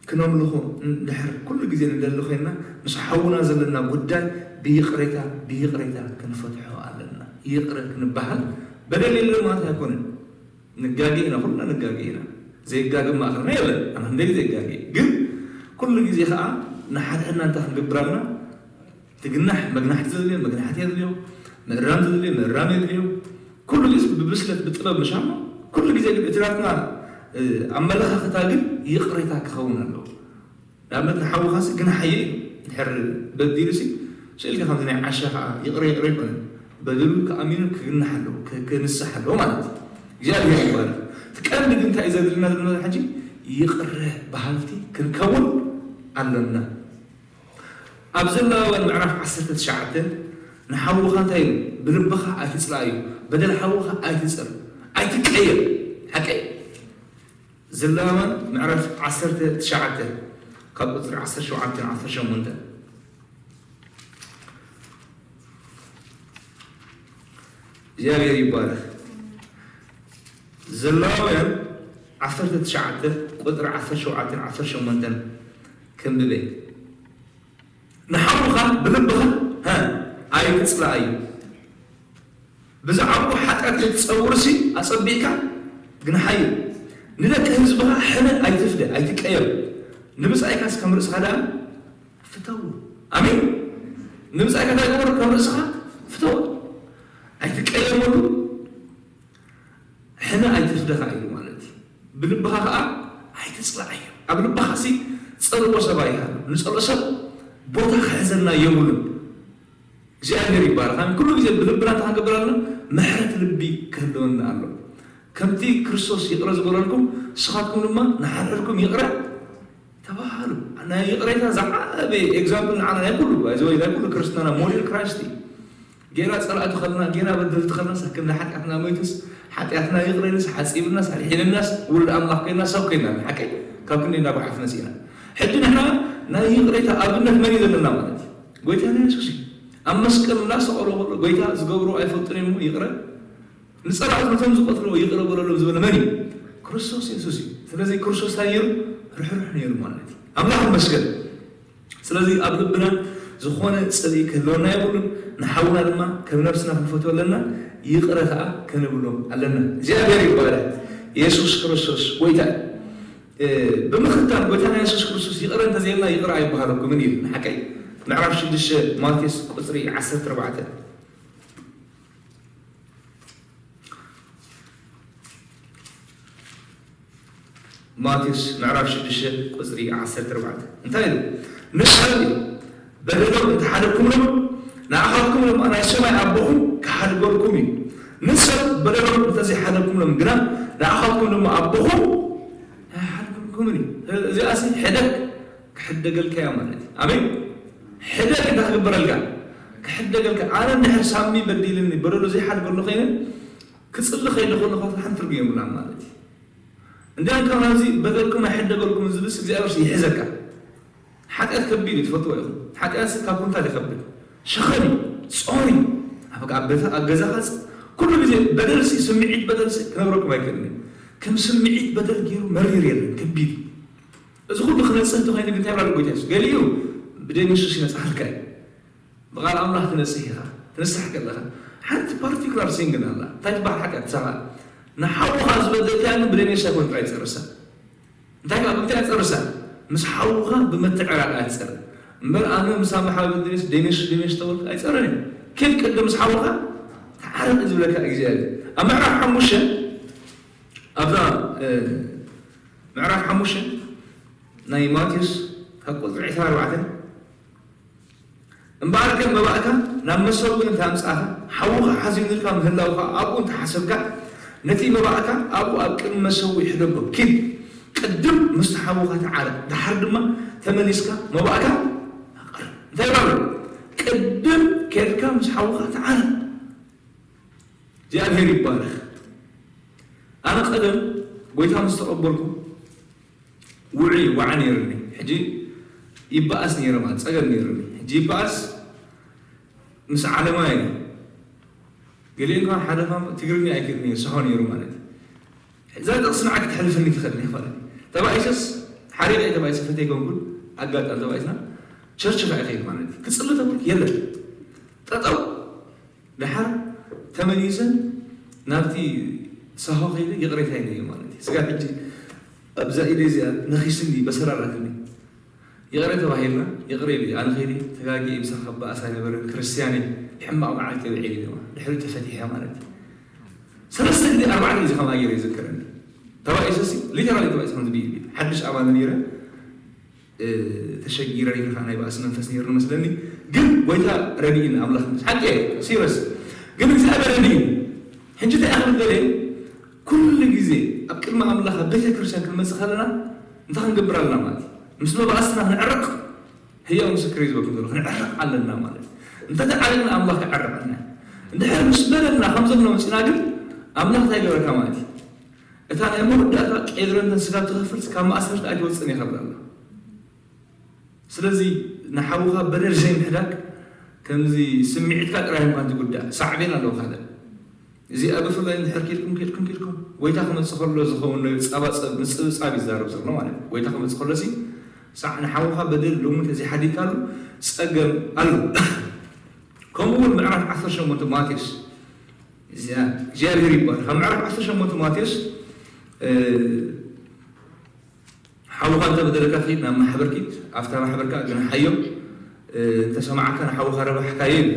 ክነምልኾ እንድሕር ኩሉ ግዜ ንደሊ ኮይንና፣ ምስ ሓውና ዘለና ጉዳይ ብይቕሬታ፣ ብይቕሬታ ክንፈትሖ ኣለና። ይቕረ ክንበሃል በደል የለን ማለት ኣይኮነን። ንጋገ ኢና፣ ኩልና ንጋገ ኢና። ዘይጋገ ማእኸልና የለን። ኣነ ክንደይ ዘይጋገ። ግን ኩሉ ግዜ ከዓ ንሓድሕድና እንታይ ክንገብር ኣለና? ትግናሕ፣ መግናሕቲ ዘድልዮ መግናሕቲ የድልዮ፣ ምእራም ዘድልዮ ምእራም የድልዮ። ኩሉ ግዜ ብብስለት፣ ብጥበብ ምሻማ። ኩሉ ግዜ ግን እቲ ናትና፣ እ፣ ኣመለኻኽታ ግን ይቕሬታ ክኸውን ኣለዎ። ንኣብነት ንሓውኻሲ ግናሓዮ እዩ። እንድሕር በዲሉሲ ስእልካ ከምዚ ናይ ዓሻ ከዓ ይቕረ ይቕረ ኣይኮነን። በደሉ ከኣሚኑ ክግናሕ ኣለዎ፣ ክ-፣ ክንስሕ ኣለዎ ማለት እዩ። እግዚኣብሔር ይባረክ። እቲ ቀንዲ ግን እንታይ እዩ ዘድልና ዘሎ ሕጂ? ይቕረ በሃልቲ ክንከውን ኣለና። ኣብ ዘሌዋውያን ምዕራፍ ዓሰርተ ትሽዓተ ንሓውኻ እንታይ ኢሉ? ብልብኻ ኣይትጽላኣዮ፣ በደል ሓውኻ ኣይትጸር፣ ኣይትቀየም። ሓቀይ። ዘሌዋውያን ምዕራፍ ዓሰርተ ትሽዓተ ካብ ቁጽሪ ዓሰርተ ሸውዓተ ዓሰርተ ሸሞንተ። እግዚኣብሔር ይባረክ። ዘሌዋውያን ዓሰርተ ትሽዓተ ቁጽሪ ዓሰርተ ሸውዓተ ዓሰርተ ሸሞንተ ከንብበ። ንሓውኻ ብልብኻ፣ ሃ፣ ኣይትጽላኣዮ። ብዛዕባኡ ሓጢኣት ከይትጸውርሲ ኣጸቢቕካ ግንሓዮ። ንደቂ ህዝብኻ ሕነ ኣይትፍደ፣ ኣይትቀየም። ንብጻይካስ ከም ርእስኻ ደኣ ፍተዎ። ኣሜን። ንብጻይካ እንታይ ግበር? ከም ርእስኻ ፍተዎ። ኣይትቀየመሉ። ሕነ ኣይትፍደኻ ኢሉ ማለት እዩ። ብልብኻ ኸዓ ኣይትጽላኣዮ። ኣብ ልብኻሲ ጸልኦ ሰብ ኣይሃሉ። ንጸልኦ ሰብ ቦታ ክሕዘልና የብሉን። እግዚኣብሔር ይባረክ። ኣሜን። ኩሉ ግዜ ብልብና እንታይ ክንገብር ኣለና? ምሕረት ልቢ ክህልወና ኣሎ። ከምቲ ክርስቶስ ይቕረ ዝበለልኩም፣ ንስኻትኩም ድማ ንሓድሕድኩም ይቕረ ተባሃሉ። ናይ ይቕሬታ ዝዓበየ ኤግዛምፕል ንዓና ናይ ኩሉ፣ ባይ ዘ ወይ ናይ ኩሉ ክርስትናና ሞዴል ክራይስት እዩ። ጌና ጸላእቲ ከለና፣ ጌና በደልቲ ከለናስ፣ ክንዲ ሓጢኣትና ሞይቱስ፣ ሓጢኣትና ይቕረ ኢሉስ፣ ሓጺብናስ፣ ኣድሒንናስ፣ ውሉድ ኣምላኽ ኮይንና፣ ሰብ ኮይንና፣ ሓቀይ ካብ ክንዲ እንዳጓሓፍ መጺእና። ሕጂ ንሕና ናይ ይቕሬታ ኣብነት መን እዩ ዘለና ማለት እዩ? ጎይታና የሱስ እዩ። ኣብ መስቀል እናሰቐሎ ከሎ፣ ጎይታ ዝገብርዎ ኣይፈልጡን እዮም እሞ ይቕረ፣ ንጸላእቱ ነቶም ዝቐትልዎ ይቕረ በለሎም ዝበለ መን እዩ? ክርስቶስ የሱስ እዩ። ስለዚ ክርስቶስ እንታይ ነይሩ? ርሕሩሕ ነይሩ ማለት እዩ። ኣምላኽ ይመስገን። ስለዚ ኣብ ልብና ዝኾነ ጽልኢ ክህልወና የብሉን። ንሓውና ድማ ከም ነብስና ክንፈትዎ ኣለና፣ ይቕረ ከኣ ክንብሎ ኣለና። እግዚኣብሔር ይባረክ። የሱስ ክርስቶስ ጎይታ እዩ። እ፣ ብምኽታል ጎይታና የሱስ ክርስቶስ ይቕረ እንተዘይልና ይቕረ ኣይበሃለኩምን እዩ። ንሓቀይ ምዕራፍ ሽዱሽተ ማቴዎስ ቁጽሪ ዓሰርተ ኣርባዕተ። ማቴዎስ ምዕራፍ ሽዱሽተ ቁጽሪ ዓሰርተ ኣርባዕተ እንታይ ኢሉ? ንሰብ እዩ በደሎም እንተሓደግኩምሎም፣ ንኣኻትኩም ድማ ናይ ሰማይ ኣቦኹም ክሓድገልኩም እዩ። ንሰብ በደሎም እንተዘይሓደግኩምሎም ግና፣ ንኣኻትኩም ድማ ኣቦኹም ኣይሓድገልኩምን እዩ። እዚኣሲ ሕደግ ክሕደገልካ እያ ማለት እዩ። ኣሜን። ሕደግ እንታይ ክግበረልካ? ክሕደገልካ። ኣነ እንድሕር ሳሚ በዲልኒ፣ በደሉ ዘይሓድገሉ ኮይነ፣ ክጽሊ ከይደ ከለኹ ሓንቲ ትርጉም የብላን ማለት እዩ። እንዲያም ካብ ናብዚ በደልኩም ኣይሕደገልኩም ዝብልስ እግዚኣብሔር ይሕዘካ። ሓጢኣት ከቢድ እዩ፣ ትፈልጥዎ ኢኹም። ሓጢኣትሲ ካብ ኩንታል ይኸብድ። ሸኸም እዩ፣ ጾር እዩ። ኣብ፣ ኣብ ገዛ፣ ኣብ ገዛኻ ፅ-፣ ኩሉ ግዜ በደልሲ፣ ስምዒት በደልሲ ክነብረኩም ኣይክእልን እዩ። ከም ስምዒት በደል ገይሩ መሪር የለን፣ ከቢድ እዩ። እዚ ኩሉ ክነጽህ እንተኾይኑ ግን እንታይ ይብላ ጎይታ የሱስ? ገሊኡ ብደም የሱስ ይነጽሃልካ እዩ። ብቓል ኣምላኽ ትነጽህ ኢኻ። ትንሳሕ ከለኻ ሓንቲ ፓርቲኩላር ሲን ግን ኣላ። እንታይ ትበሃል ሓጢኣት? ንሳኻ ንሓውኻ ዝበደልካያ ግን ብደም የሱስ ኣይኮነ ጥራይ ትጸርሳ። እንታይ ከኣ ብምንታይ እያ ትጸርሳ? ምስ ሓውኻ ብምትዕራቕ እያ ትጸርር። እምበር ኣነ ምሳም ሓው በዲለስ ደም የሱስ ደም የሱስ ተበልኩ ኣይጸረን እዩ። ኬድ ቅድም ምስ ሓውኻ ተዓረቕ እዩ ዝብለካ እግዚኣብሔር። ኣብ ምዕራፍ ሓሙሽተ፣ ኣብዛ፣ እ፣ ምዕራፍ ሓሙሽተ ናይ ማቴዎስ ካብ ቁጽሪ ዕስራን ኣርባዕተን፣ እምበኣርከ መባእካ ናብ መሰውኢ እንተ ኣምጻእካ፣ ሓውኻ ሓዚኑልካ ምህላዉ ከኣ ኣብኡ እንተ ሓሰብካ፣ ነቲ መባእካ ኣብኡ ኣብ ቅድሚ መሰውኢ ሕደጎ። ኪድ፣ ቅድም ምስቲ ሓውኻ ተዓረቕ፣ ደሓር ድማ ተመሊስካ መባእካ ኣቕርብ። እንታይ ይብሉ? ቅድም ኬድካ ምስ ሓውኻ ተዓረቕ። እግዚኣብሔር ይባረኽ። ኣነ ቀደም ጎይታ ምስ ተቐበልኩ ውዑይ ዋዓ ነይሩኒ። ሕጂ ይበኣስ ነይረ ማለት ጸገም ነይሩኒ። ሕጂ ይበኣስ ምስ ዓለማይ ገሊኦም ከዓ ሓደ ኳ ትግርኛ ኣይክእልን እየ ዝስሖ ነይሩ ማለት እዩ። እዛ ጥቕሲ ንዓይ ክትሕልፈኒ ትኽእል እያ ማለት እዩ። ተባኢሰስ ሓሪቐ እየ ተባኢሰ ፈተይ ኮንኩን ኣጋጣሚ ተባኢስና ቸርች ከዓ ይኸይድ ማለት እዩ። ክጽሊ ተብሎ የለን ጠጠው ደሓር ተመሊሰ ናብቲ ሳሆ ከይደ ይቕሬታ ኢለዮ ማለት እዩ። ስጋ ሕጂ ኣብዛ ኢደ እዚኣ ነኺስኒ በሰራራትኒ ይቕረ ተባሂልና ይቕረ ኢሉ ኣነ ከይዲ ተጋጊ ምሳኻ ክበኣስ ኣይነበረን ክርስትያን እየ ሕማቕ መዓልቲ የብዒል ኢለ ድሕሪ ተፈቲሐ ማለት እዩ። ሰለስተ ግዜ ኣርባዕተ ግዜ ከም ኣየር ይዝክረኒ ተባኢሰ ሲ ሊተራሊ ተባኢሰ ከም ዝብኢ ሓድሽ ኣማኒ ነይረ ተሸጊረ ነይረ ናይ ባእሲ መንፈስ ነይሩ መስለኒ። ግን ጎይታ ረድኢኒ ኣምላኽ ምስ ሓቂ ሲረስ ግን እግዚኣብሔር ረድኢኒ። ሕጂ እንታይ ኣኽብል ገለ ኩሉ ግዜ ኣብ ቅድሚ ኣምላኽ ኣብ ቤተ ክርስቲያን ክንመፅእ ከለና እንታይ ክንገብር ኣለና ማለት እዩ? ምስ መባእስትና ክንዕረቕ ህያው ምስክር እዩ ዝበልኩም ዘሎ ክንዕረቕ ኣለና ማለት እዩ። እንተተዓሪቕና ኣምላኽ ክዓርቐና እዩ። እንድሕር ምስ በደልና ከም ዘሎ መፂና ግን ኣምላኽ እንታይ ገበረካ ማለት እዩ? እታ ናይ መወዳእታ ቄድረንተን ስጋ ትኸፍል ካብ ማእሰርቲ ኣይትወፅእን እየ ከብላ ኣሎ። ስለዚ ንሓውኻ በደል ዘይምሕዳግ ከምዚ ስምዒትካ ጥራይ እኳ ትጉዳእ ሳዕቤን ኣለዎ ካልእ እዚኣ ብፍላይ እንድሕር ኬድኩም ኬድኩም ኬድኩም ጎይታ ክመፅእ ከሎ ዝኸውን ናይ ፃባፀብ ምፅብፃብ ይዛረብ ዘሎ ማለት እዩ። ጎይታ ክመፅእ ከሎ ሲ ሳዕ ንሓውኻ በደል ሎሚ ተዘይሓዲግካሉ ፀገም ኣሎ። ከምኡ እውን ምዕራፍ ዓሰርተ ሸሞንተ ማቴዎስ እዚኣ እግዚኣብሔር ይባል ካብ ምዕራፍ ዓሰርተ ሸሞንተ ማቴዎስ ሓውኻ እንተበደለካ ኪድ ናብ ማሕበር ኪድ ኣብታ ማሕበርካ ኣግንሓዮ እንተሰማዕካ ንሓውኻ ረባሕካዮ እዩ።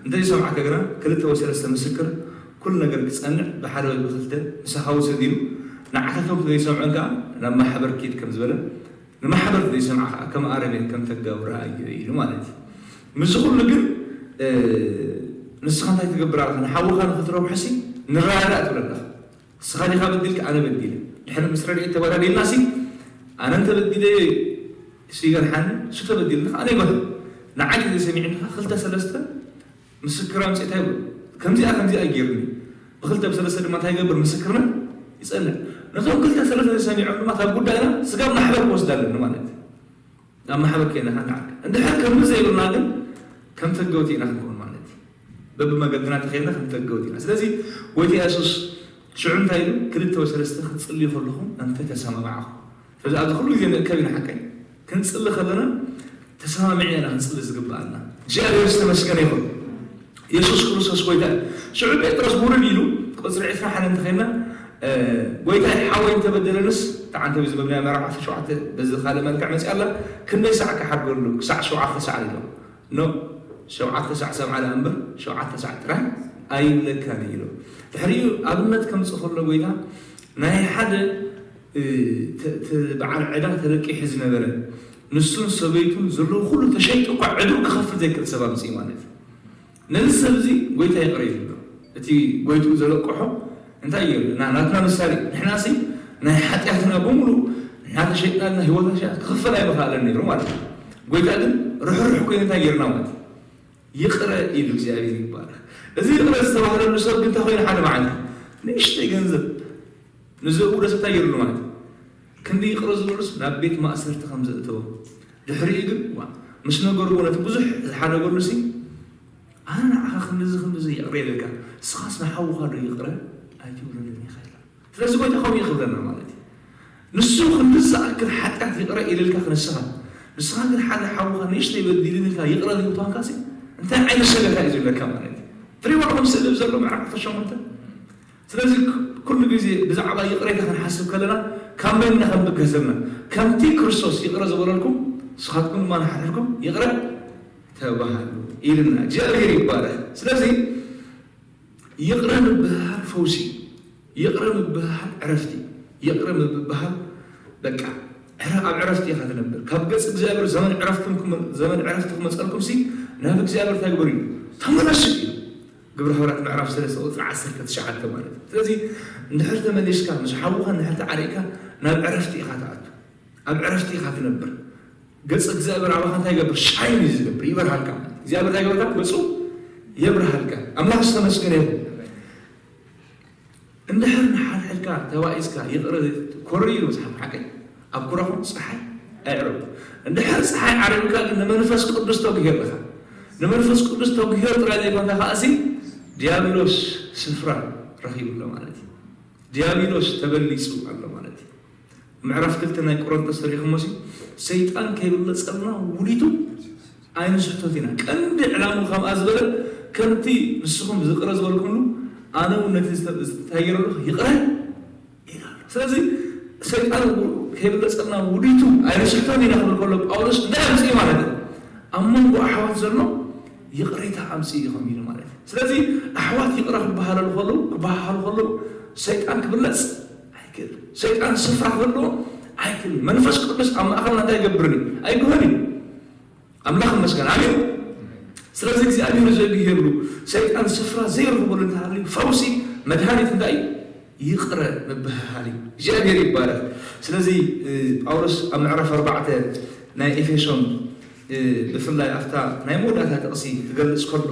እንተዘይሰማዕካ ግና ክልተ ወይ ሰለስተ ምስክር ኩሉ ነገር ክጸንዕ ብሓደ ወይ ብክልተ ምሳኻ ውሰድ ኢሉ ንዓታቶም ዘይሰምዑን ከዓ ናብ ማሕበር ኪድ ከም ዝበለ ንማሕበር ዘይሰምዓ ከዓ ከም ኣረሜን ከም ተጋቡ ረኣዮ ኢሉ ማለት እዩ። ምስዚ ኩሉ ግን ንስኻ እንታይ ትገብር ኣለኻ ንሓውኻ ንክትረብሖ ሲ ንረዳዳእ ትብል ኣለኻ። ንስኻ ዲኻ በዲልካ ኣነ በዲለ ድሕሪ ምስ ረድኤት ተወዳዲልና ሲ ኣነ እንተበዲለ እሱ ይገርሓኒ እሱ ተበዲሉ ከዓ ኣነ ይጎርሕ ንዓይ ተዘይሰሚዕኒ ከዓ ክልተ ሰለስተ ምስክር ኣምፅእ እንታይ ይብሉ ከምዚኣ ከምዚኣ ገይሩኒ ብክልተ ብሰለስተ ድማ እንታይ ይገብር ምስክርነት ይፀንዕ ነቶም ክልተ ሰለስተ ዝሰሚዖም ድማ ካብ ጉዳይና ስጋብ ማሕበር ክወስድ ኣለኒ ማለት እዩ ናብ ማሕበር ከይና ንዓርካ እንድሕር ከምዚ ዘይብልና ግን ከም ተገውቲ ኢና ክንከውን ማለት እዩ በብመገድና ተኸይድና ከም ተገውቲ ኢና ስለዚ ጎይታ የሱስ ሽዑ እንታይ ኢሉ ክልተ ወይ ሰለስተ ክትፅልዩ ከለኹም እንተ ተሰማማዕኹም ስለዚ ኣብዚ ኩሉ ግዜ ንእከብ ኢና ሓቀይ ክንፅሊ ከለና ተሰማሚዕና ኢና ክንፅሊ ዝግብኣና እግዚኣብሔር ዝተመስገነ ይኹን የሱስ ክርስቶስ ጎይታ እዩ ሽዑ ጴጥሮስ ውርድ ኢሉ ቁፅሪ ዕስራ ሓደ እንተኸይና ጎይታ ሓወይ እንተበደለንስ ተዓንተ ብዚ መብናይ መራፍ ዓሰርተ ሸውዓተ በዚ ካልእ መልክዕ መፅእ ኣላ ክንደይ ሳዕ ክሓድገሉ ክሳዕ ሸውዓተ ሳዕ ኢሎም ኖ ሸውዓተ ሳዕ ሰብዓ ደኣ እምበር ሸውዓተ ሳዕ ጥራይ ኣይብለካን ኢሎም ድሕሪኡ ኣብነት ከምፅእ ከሎ ጎይታ ናይ ሓደ በዓል ዕዳ ተለቂሑ ዝነበረ ንሱን ሰበይቱን ዘለዎ ኩሉ ተሸይጡ እኳ ዕዱ ክኸፍል ዘይክእል ሰብ ኣምፅኡ ማለት እዩ ነዚ ሰብ እዚ ጎይታ ይቕረ ይብሎ እቲ ጎይትኡ ዘለቅሖ እንታይ እዩ ናትና ምሳሌ ንሕና ሲ ናይ ሓጢኣትና ብምሉ ንሕና ተሸይጥና ና ህይወትና ሸ ክኽፈል ኣይምኽኣለን ነይሩ ማለት እዩ ጎይታ ግን ርሕሩሕ ኮይኑ እንታይ ገይርና ማለት ይቕረ ኢሉ እግዚኣብሔር ይባረክ እዚ ይቕረ ዝተባህለሉ ሰብ ግን እንታይ ኮይኑ ሓደ መዓልቲ ንእሽተይ ገንዘብ ንዝእውደስ እንታይ ገይርሉ ማለት እዩ ክንዲ ይቕረ ዝበሉስ ናብ ቤት ማእሰርቲ ከም ዘእተዎም ድሕሪኡ ግን ዋ ምስ ነገርዎ ነቲ ብዙሕ ዝሓደገሉ ሲ ኣነ ንዓኻ ክንድዚ ክንድዚ ይቕረ ኢለካ ንስኻስ ንሓውኻ ዶ ይቕረ ኣይትብለሉን ኢኻ ኢላ ስለዚ ጎይታ ከምኡ ይኽብለና ማለት እዩ ንሱ ክንድዚ ዝኣክል ሓጢኣት ይቕረ ኢለልካ ክንስኻ ንስኻ ግን ሓደ ሓውኻ ንእሽተይ በዲልን ኢልካ ይቕረ ዘይብልካ ሲ እንታይ ዓይነት ሰበካ እዩ ዝብለካ ማለት እዩ ትሪእዋ ከም ስእሊ ዘሎ ምዕራፍ ዓሰርተ ሸሞንተ ስለዚ ኩሉ ግዜ ብዛዕባ ይቕሬታ ክንሓስብ ከለና ካብ መን ኢና ክንብገስ ዘለና? ከምቲ ክርስቶስ ይቕረ ዝበለልኩም ንስኻትኩም ድማ ንሓድሕድኩም ይቕረ ተባሃሉ ኢልና እግዚኣብሔር ይባረክ። ስለዚ ይቕረ ምብህሃል ፈውሲ፣ ይቕረ ምብህሃል ዕረፍቲ፣ ይቕረ ምብህሃል በቃ ዕረ ኣብ ዕረፍቲ ኢኻ ትነብር። ካብ ገጽ እግዚኣብሔር ዘመን ዕረፍትኩም ዘመን ዕረፍቲ ክመጸልኩም ሲ ናብ እግዚኣብሔር እንታይ ግበሩ እዩ ተመለሱ እዩ። ግብረ ሃዋርያት ምዕራፍ ሰለስተ ቁፅሪ ዓሰርተ ትሽዓተ ማለት እዩ። ስለዚ እንድሕር ተመሊስካ ምስ ሓውኻ እንድሕር ተዓሪቕካ ናብ ዕረፍቲ ኢኻ ትኣቱ፣ ኣብ ዕረፍቲ ኢኻ ትነብር። ገፅ እግዚኣብሔር ኣባኻ እንታይ ይገብር? ሻይን እዩ ዝገብር፣ ይበርሃልካ ማለት እዩ። እግዚኣብሔር እንታይ ይገብርካ? ገፁ የብርሃልካ። ኣምላኽ ዝተመስገነ ይኹን። እንድሕር ንሓድሕድካ ተባኢስካ ይቕረ ኮሪ ኢሉ መፅሓፍ ሓቀይ ኣብ ኩራኹም ፀሓይ ኣይዕረቡ። እንድሕር ፀሓይ ዓሪብካ ግን ንመንፈስ ቅዱስ ተጉሂር ኢኻ። ንመንፈስ ቅዱስ ተጉህዮ ጥራይ ዘይኮንካ ከኣሲ ዲያብሎስ ስፍራ ረኺቡ ኣሎ ማለት እዩ። ዲያብሎስ ተበሊጹ ኣሎ ማለት እዩ። ምዕራፍ ክልተ ናይ ቆሮንቶስ ተሪኹሞ ሲ ሰይጣን ከይብለጸልና ውዲቱ ኣይንስሕቶት ኢና። ቀንዲ ዕላሙ ከምኣ ዝበለ ከምቲ ንስኹም ዝቕረ ዝበልኩምሉ ኣነ እውን ነቲ ዝተ- እንታይ ገይረሉ ይቕረ ኢሉ ኣሎ። ስለዚ ሰይጣን ከይብለጸልና ውዲቱ ኣይንስሕቶን ኢና ክብል ከሎ ጳውሎስ እንታይ ኣምፅኡ ማለት እዩ? ኣብ መንጎ ኣሕዋት ዘሎ ይቕሬታ ኣምፅኡ ኢኹም ኢሉ ማለት እዩ። ስለዚ ኣሕዋት ይቕረ ክበሃለሉ ከለዉ ክበሃሃሉ ከለዉ ሰይጣን ክብለጽ ኣይክእል። ሰይጣን ስፍራ ክህልዎ ኣይክእል። መንፈስ ቅዱስ ኣብ ማእኸልና እንታይ ይገብርን እዩ? ኣይግሆን እዩ። ኣምላኽ ይመስገን። ኣሜን። ስለዚ እግዚኣብሔር ዘግየሉ ሰይጣን ስፍራ ዘይረኽበሉ እንተሃልዩ ፈውሲ መድሃኒት እንታይ እዩ? ይቕረ ምብህሃል እዩ። እግዚኣብሔር ይባረክ። ስለዚ እ፣ ጳውሎስ ኣብ ምዕራፍ ኣርባዕተ ናይ ኤፌሶን እ፣ ብፍላይ ኣብታ ናይ መወዳእታ ጥቕሲ ክገልጽ ከሎ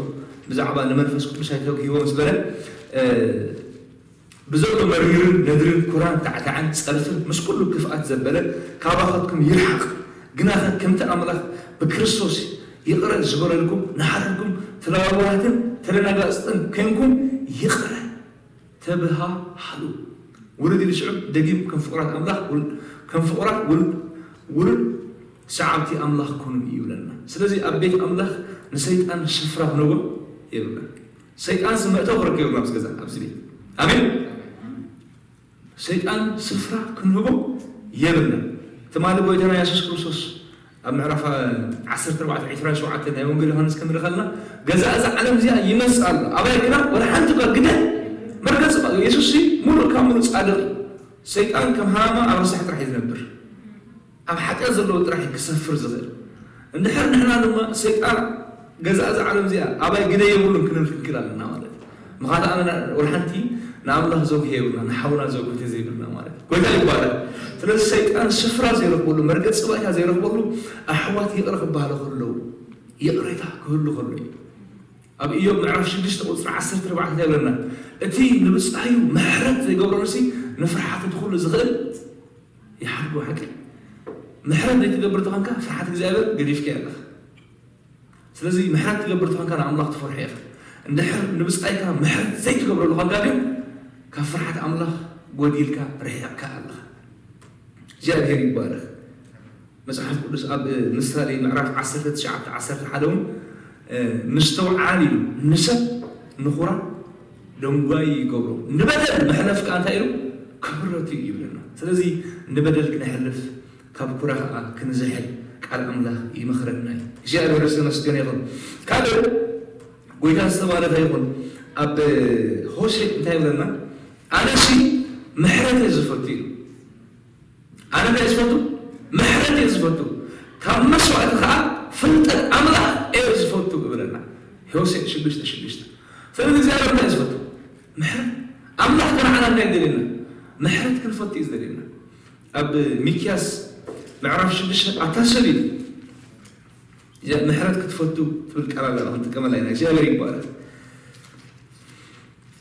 ብዛዕባ ንመንፈስ ቅዱስ ኣይተግህዎ ምስ በለ እ፣ ብዘሎ መሪርን ነድርን ኩራን ታዕታዕን ጸርፍን ምስ ኩሉ ክፍኣት ዘበለ ካባኸትኩም ይርሓቕ። ግናኸ ከምቲ ኣምላኽ ብክርስቶስ ይቕረ ዝበለልኩም ንሓድሕድኩም ተለዋዋትን ተደናጋጽትን ኮንኩም ይቕረ ተብሃሃሉ። ውሉድ ኢሉ ሽዑ ደጊም ከም ፍቑራት ኣምላኽ ውል- ከም ፍቑራት ውል- ውሉድ ሰዓብቲ ኣምላኽ ኩኑ ይብለና። ስለዚ ኣብ ቤት ኣምላኽ ንሰይጣን ስፍራ ክንህቦ የብልና። ሰይጣን መእተዊ ክረክብ የብልና ምስ ገዛ ኣብዚ ቤት። ኣሜን። ሰይጣን ስፍራ ክንህቦ የብልና። ትማሊ ጎይታና የሱስ ክርስቶስ ኣብ ምዕራፍ ዓሰርተ ኣርባዕተ ዕስራን ሸውዓተን ናይ ወንጌል ዮሃንስ ክንርኢ ከለና ገዛ እዛ ዓለም እዚኣ ይመጽእ ኣሎ ኣባይ ግና ወላ ሓንቲ እኳ ግደ መርገጽ የሱስ ሙሉእ ካብ ሙሉእ ጻድቕ እዩ። ሰይጣን ከም ሃማ ኣብ ረሳሕ ጥራሕ እዩ ዝነብር። ኣብ ሓጢኣት ዘለዎ ጥራሕ እዩ ክሰፍር ዝኽእል። እንድሕር ንሕና ድማ ሰይጣን ገዛ እዛ ዓለም እዚኣ ኣባይ ግደ የብሉን ክንብል ክንክእል ኣለና ማለት እዩ። ምኻንያቱ ኣነ ወላ ሓንቲ ንኣምላኽ ዘጉህ የብልና ንሓውና ዘጉህ ተዘይብልና ማለት እዩ። ጎይታ ይባረክ። ስለዚ ሰይጣን ስፍራ ዘይረኽበሉ መርገጽ ባይታ ዘይረኽበሉ ኣሕዋት ይቕረ ክበሃሉ ከለዉ ይቕሬታ ክህሉ ከሎ እዩ። ኣብ ኢዮብ ምዕራፍ ሽዱሽተ ቁፅሪ ዓሰርተ ኣርባዕተ እንታይ ይብለና? እቲ ንብፃዩ ምሕረት ዘይገብረሉሲ ንፍርሓት እቲ ኩሉ ዝኽእል ይሓድጎ ሓቂ። ምሕረት ዘይትገብር ተኾንካ ፍርሓት እግዚኣብሔር ገዲፍካ ኣለኻ። ስለዚ ምሕረት ትገብር ተኾንካ ንኣምላኽ ትፈርሖ ኢኻ። እንድሕር ንብፃይካ ምሕረት ዘይትገብረሉ ኾንካ ግን ካብ ፍርሓት ኣምላኽ ጎዲልካ ርሒቕካ ኣለኻ። እግዚኣብሔር ይባረኽ። መጽሓፍ ቅዱስ ኣብ ምሳሌ ምዕራፍ ዓሰርተ ትሽዓተ ዓሰርተ ሓደ እውን ምስተውዓል ኢሉ ንሰብ ንኹራ ደንጓይ ይገብሮ ንበደል መሕለፍ ከዓ እንታይ ኢሉ ክብረቱ እዩ ይብለና። ስለዚ ንበደል ክነሕልፍ ካብ ኩራ ከዓ ክንዝሕል ቃል ኣምላኽ ይመኽረና እዩ። እግዚኣብሔር ዝተመስገነ ይኹን። ካልእ ጎይታ ዝተባረኸ ይኹን። ኣብ ሆሴ እንታይ ይብለና? ኣነሲ ምሕረት እየ ዝፈቱ ኢሉ ኣነ እንታይ ዝፈቱ ምሕረት እየ ዝፈቱ ካብ መስዋእቲ ከዓ ፍልጠት ኣምላኽ እየ ዝፈቱ ይብለና። ሆሴዕ ሽዱሽተ ሽዱሽተ። ስለዚ እግዚኣብሔር እንታይ ዝፈቱ ምሕረት። ኣምላኽ ከነዓና እንታይ ደልየና ምሕረት ክንፈቱ እዩ ዝደልየና። ኣብ ሚክያስ ምዕራፍ ሽዱሽተ ኣታ ሰብ እዩ ምሕረት ክትፈቱ ትብል ቃል ኣለና ክንጥቀመላ ኢና። እግዚኣብሔር ይባረክ።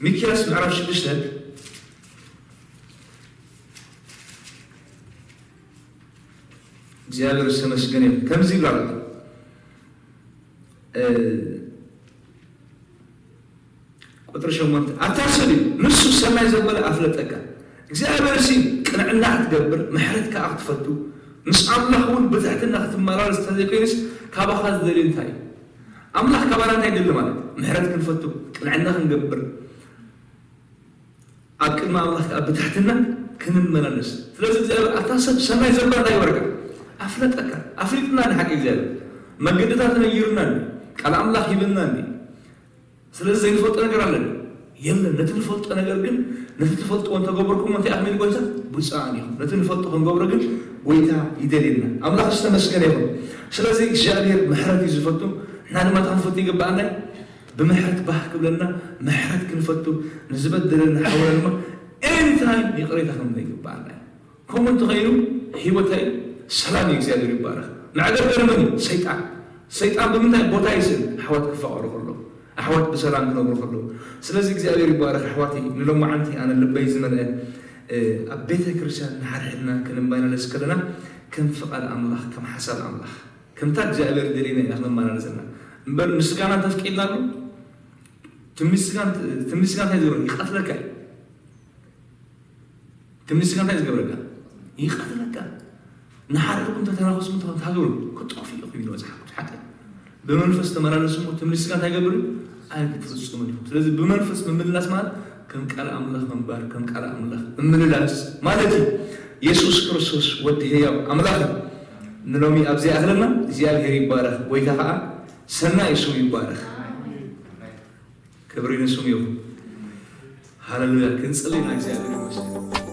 ሚክያስ ምዕራፍ ሽዱሽተ እግዚኣብሔር ዝተመስገነ ይኹን። ከምዚ ይብላ ኣሎ ቁጥሪ ሸሞንተ ኣታ ሰብ እዩ ንሱ ሰናይ ዘበለ ኣፍለጠካ እግዚኣብሔር ሲ ቅንዕና ክትገብር ምሕረት ከዓ ክትፈቱ ምስ ኣምላኽ እውን ብትሕትና ክትመላለስ እንተዘይኮይኑስ ካባኻ ዝደልዩ እንታይ እዩ? ኣምላኽ ካባና እንታይ ይደሊ ማለት ምሕረት ክንፈቱ ቅንዕና ክንገብር ኣብ ቅድሚ ኣምላኽ ከዓ ብትሕትና ክንመላለስ። ስለዚ እግዚኣብሔር ኣታ ሰብ ሰናይ ዘበለ እንታይ ይበረካ ኣፍለጠካ ኣፍሊጥና ንሓቂ እግዚኣብሔር መገድታት ነይርና ቃል ኣምላኽ ሂብና ስለዚ ዘይንፈልጦ ነገር ኣለና የለን። ነቲ ንፈልጦ ነገር ግን ነቲ ትፈልጥዎ እንተገበርኩሞ እንታይ ኣኽሚሉ ጎይታ ብፁዓን ኢኹም። ነቲ ንፈልጦ ክንገብሮ ግን ጎይታ ይደልየና። ኣምላኽ ዝተመስገነ ይኹን። ስለዚ እግዚኣብሔር ምሕረት እዩ ዝፈቱ፣ ንሕና ድማ እንታይ ክንፈቱ ይግብኣና እዩ? ብምሕረት ባህ ክብለና ምሕረት ክንፈቱ፣ ንዝበደለና ሓውና ድማ ኤኒታይም ይቕሬታ ክንብሎ ይግብኣና እዩ። ከምኡ እንተኸይኑ ህይወታይ ሰላም እዩ። እግዚኣብሔር ይባረኽ። መዕገርገሪ መን እዩ? ሰይጣን። ሰይጣን ብምንታይ ቦታ ይስእል? ኣሕዋት ክፋቐሩ ከለዉ፣ ኣሕዋት ብሰላም ክነብሩ ከለዉ። ስለዚ እግዚኣብሔር ይባረኽ ኣሕዋተይ። ንሎማዓንቲ ኣነ ልበይ ዝመልአ ኣብ ቤተ ክርስቲያን ንሓድሕድና ክንመላለስ ከለና ከም ፍቓድ ኣምላኽ ከም ሓሳብ ኣምላኽ ከምታ እግዚኣብሔር ደሊና ኢና ክንመላለስ ዘለና። እምበር ንስጋና እንተፍቂድናሉ ትምኒት ስጋ እንታይ ዝገብረካ? ይቀትለካ። ትምኒት ስጋ እንታይ ዝገብረካ? ይቀትለካ። ንሓደ ኩም ተተናኸስኩም ተሃገሩ ክጠፉ ኢኹም ይብል መጽሓፍ ቅዱስ። ሓቂ። ብመንፈስ ተመላለሱ እሞ ትምኒት ስጋ እንታይ ገብር? ኣይትፍጽሙን ኢኹም። ስለዚ ብመንፈስ ምምልላስ ማለት ከም ቃል ኣምላኽ ምንባር፣ ከም ቃል ኣምላኽ ምምልላስ ማለት እዩ። የሱስ ክርስቶስ ወዲ ህያው ኣምላኽ ንሎሚ ኣብዚ ኣኽለና እግዚኣብሔር ይባረኽ። ጎይታ ከዓ ሰናይ ስሙ ይባረኽ። ክብሪ ንስሙ ይኹን። ሃለሉያ። ክንጽሊ ኢና። እግዚኣብሔር ይመስገን።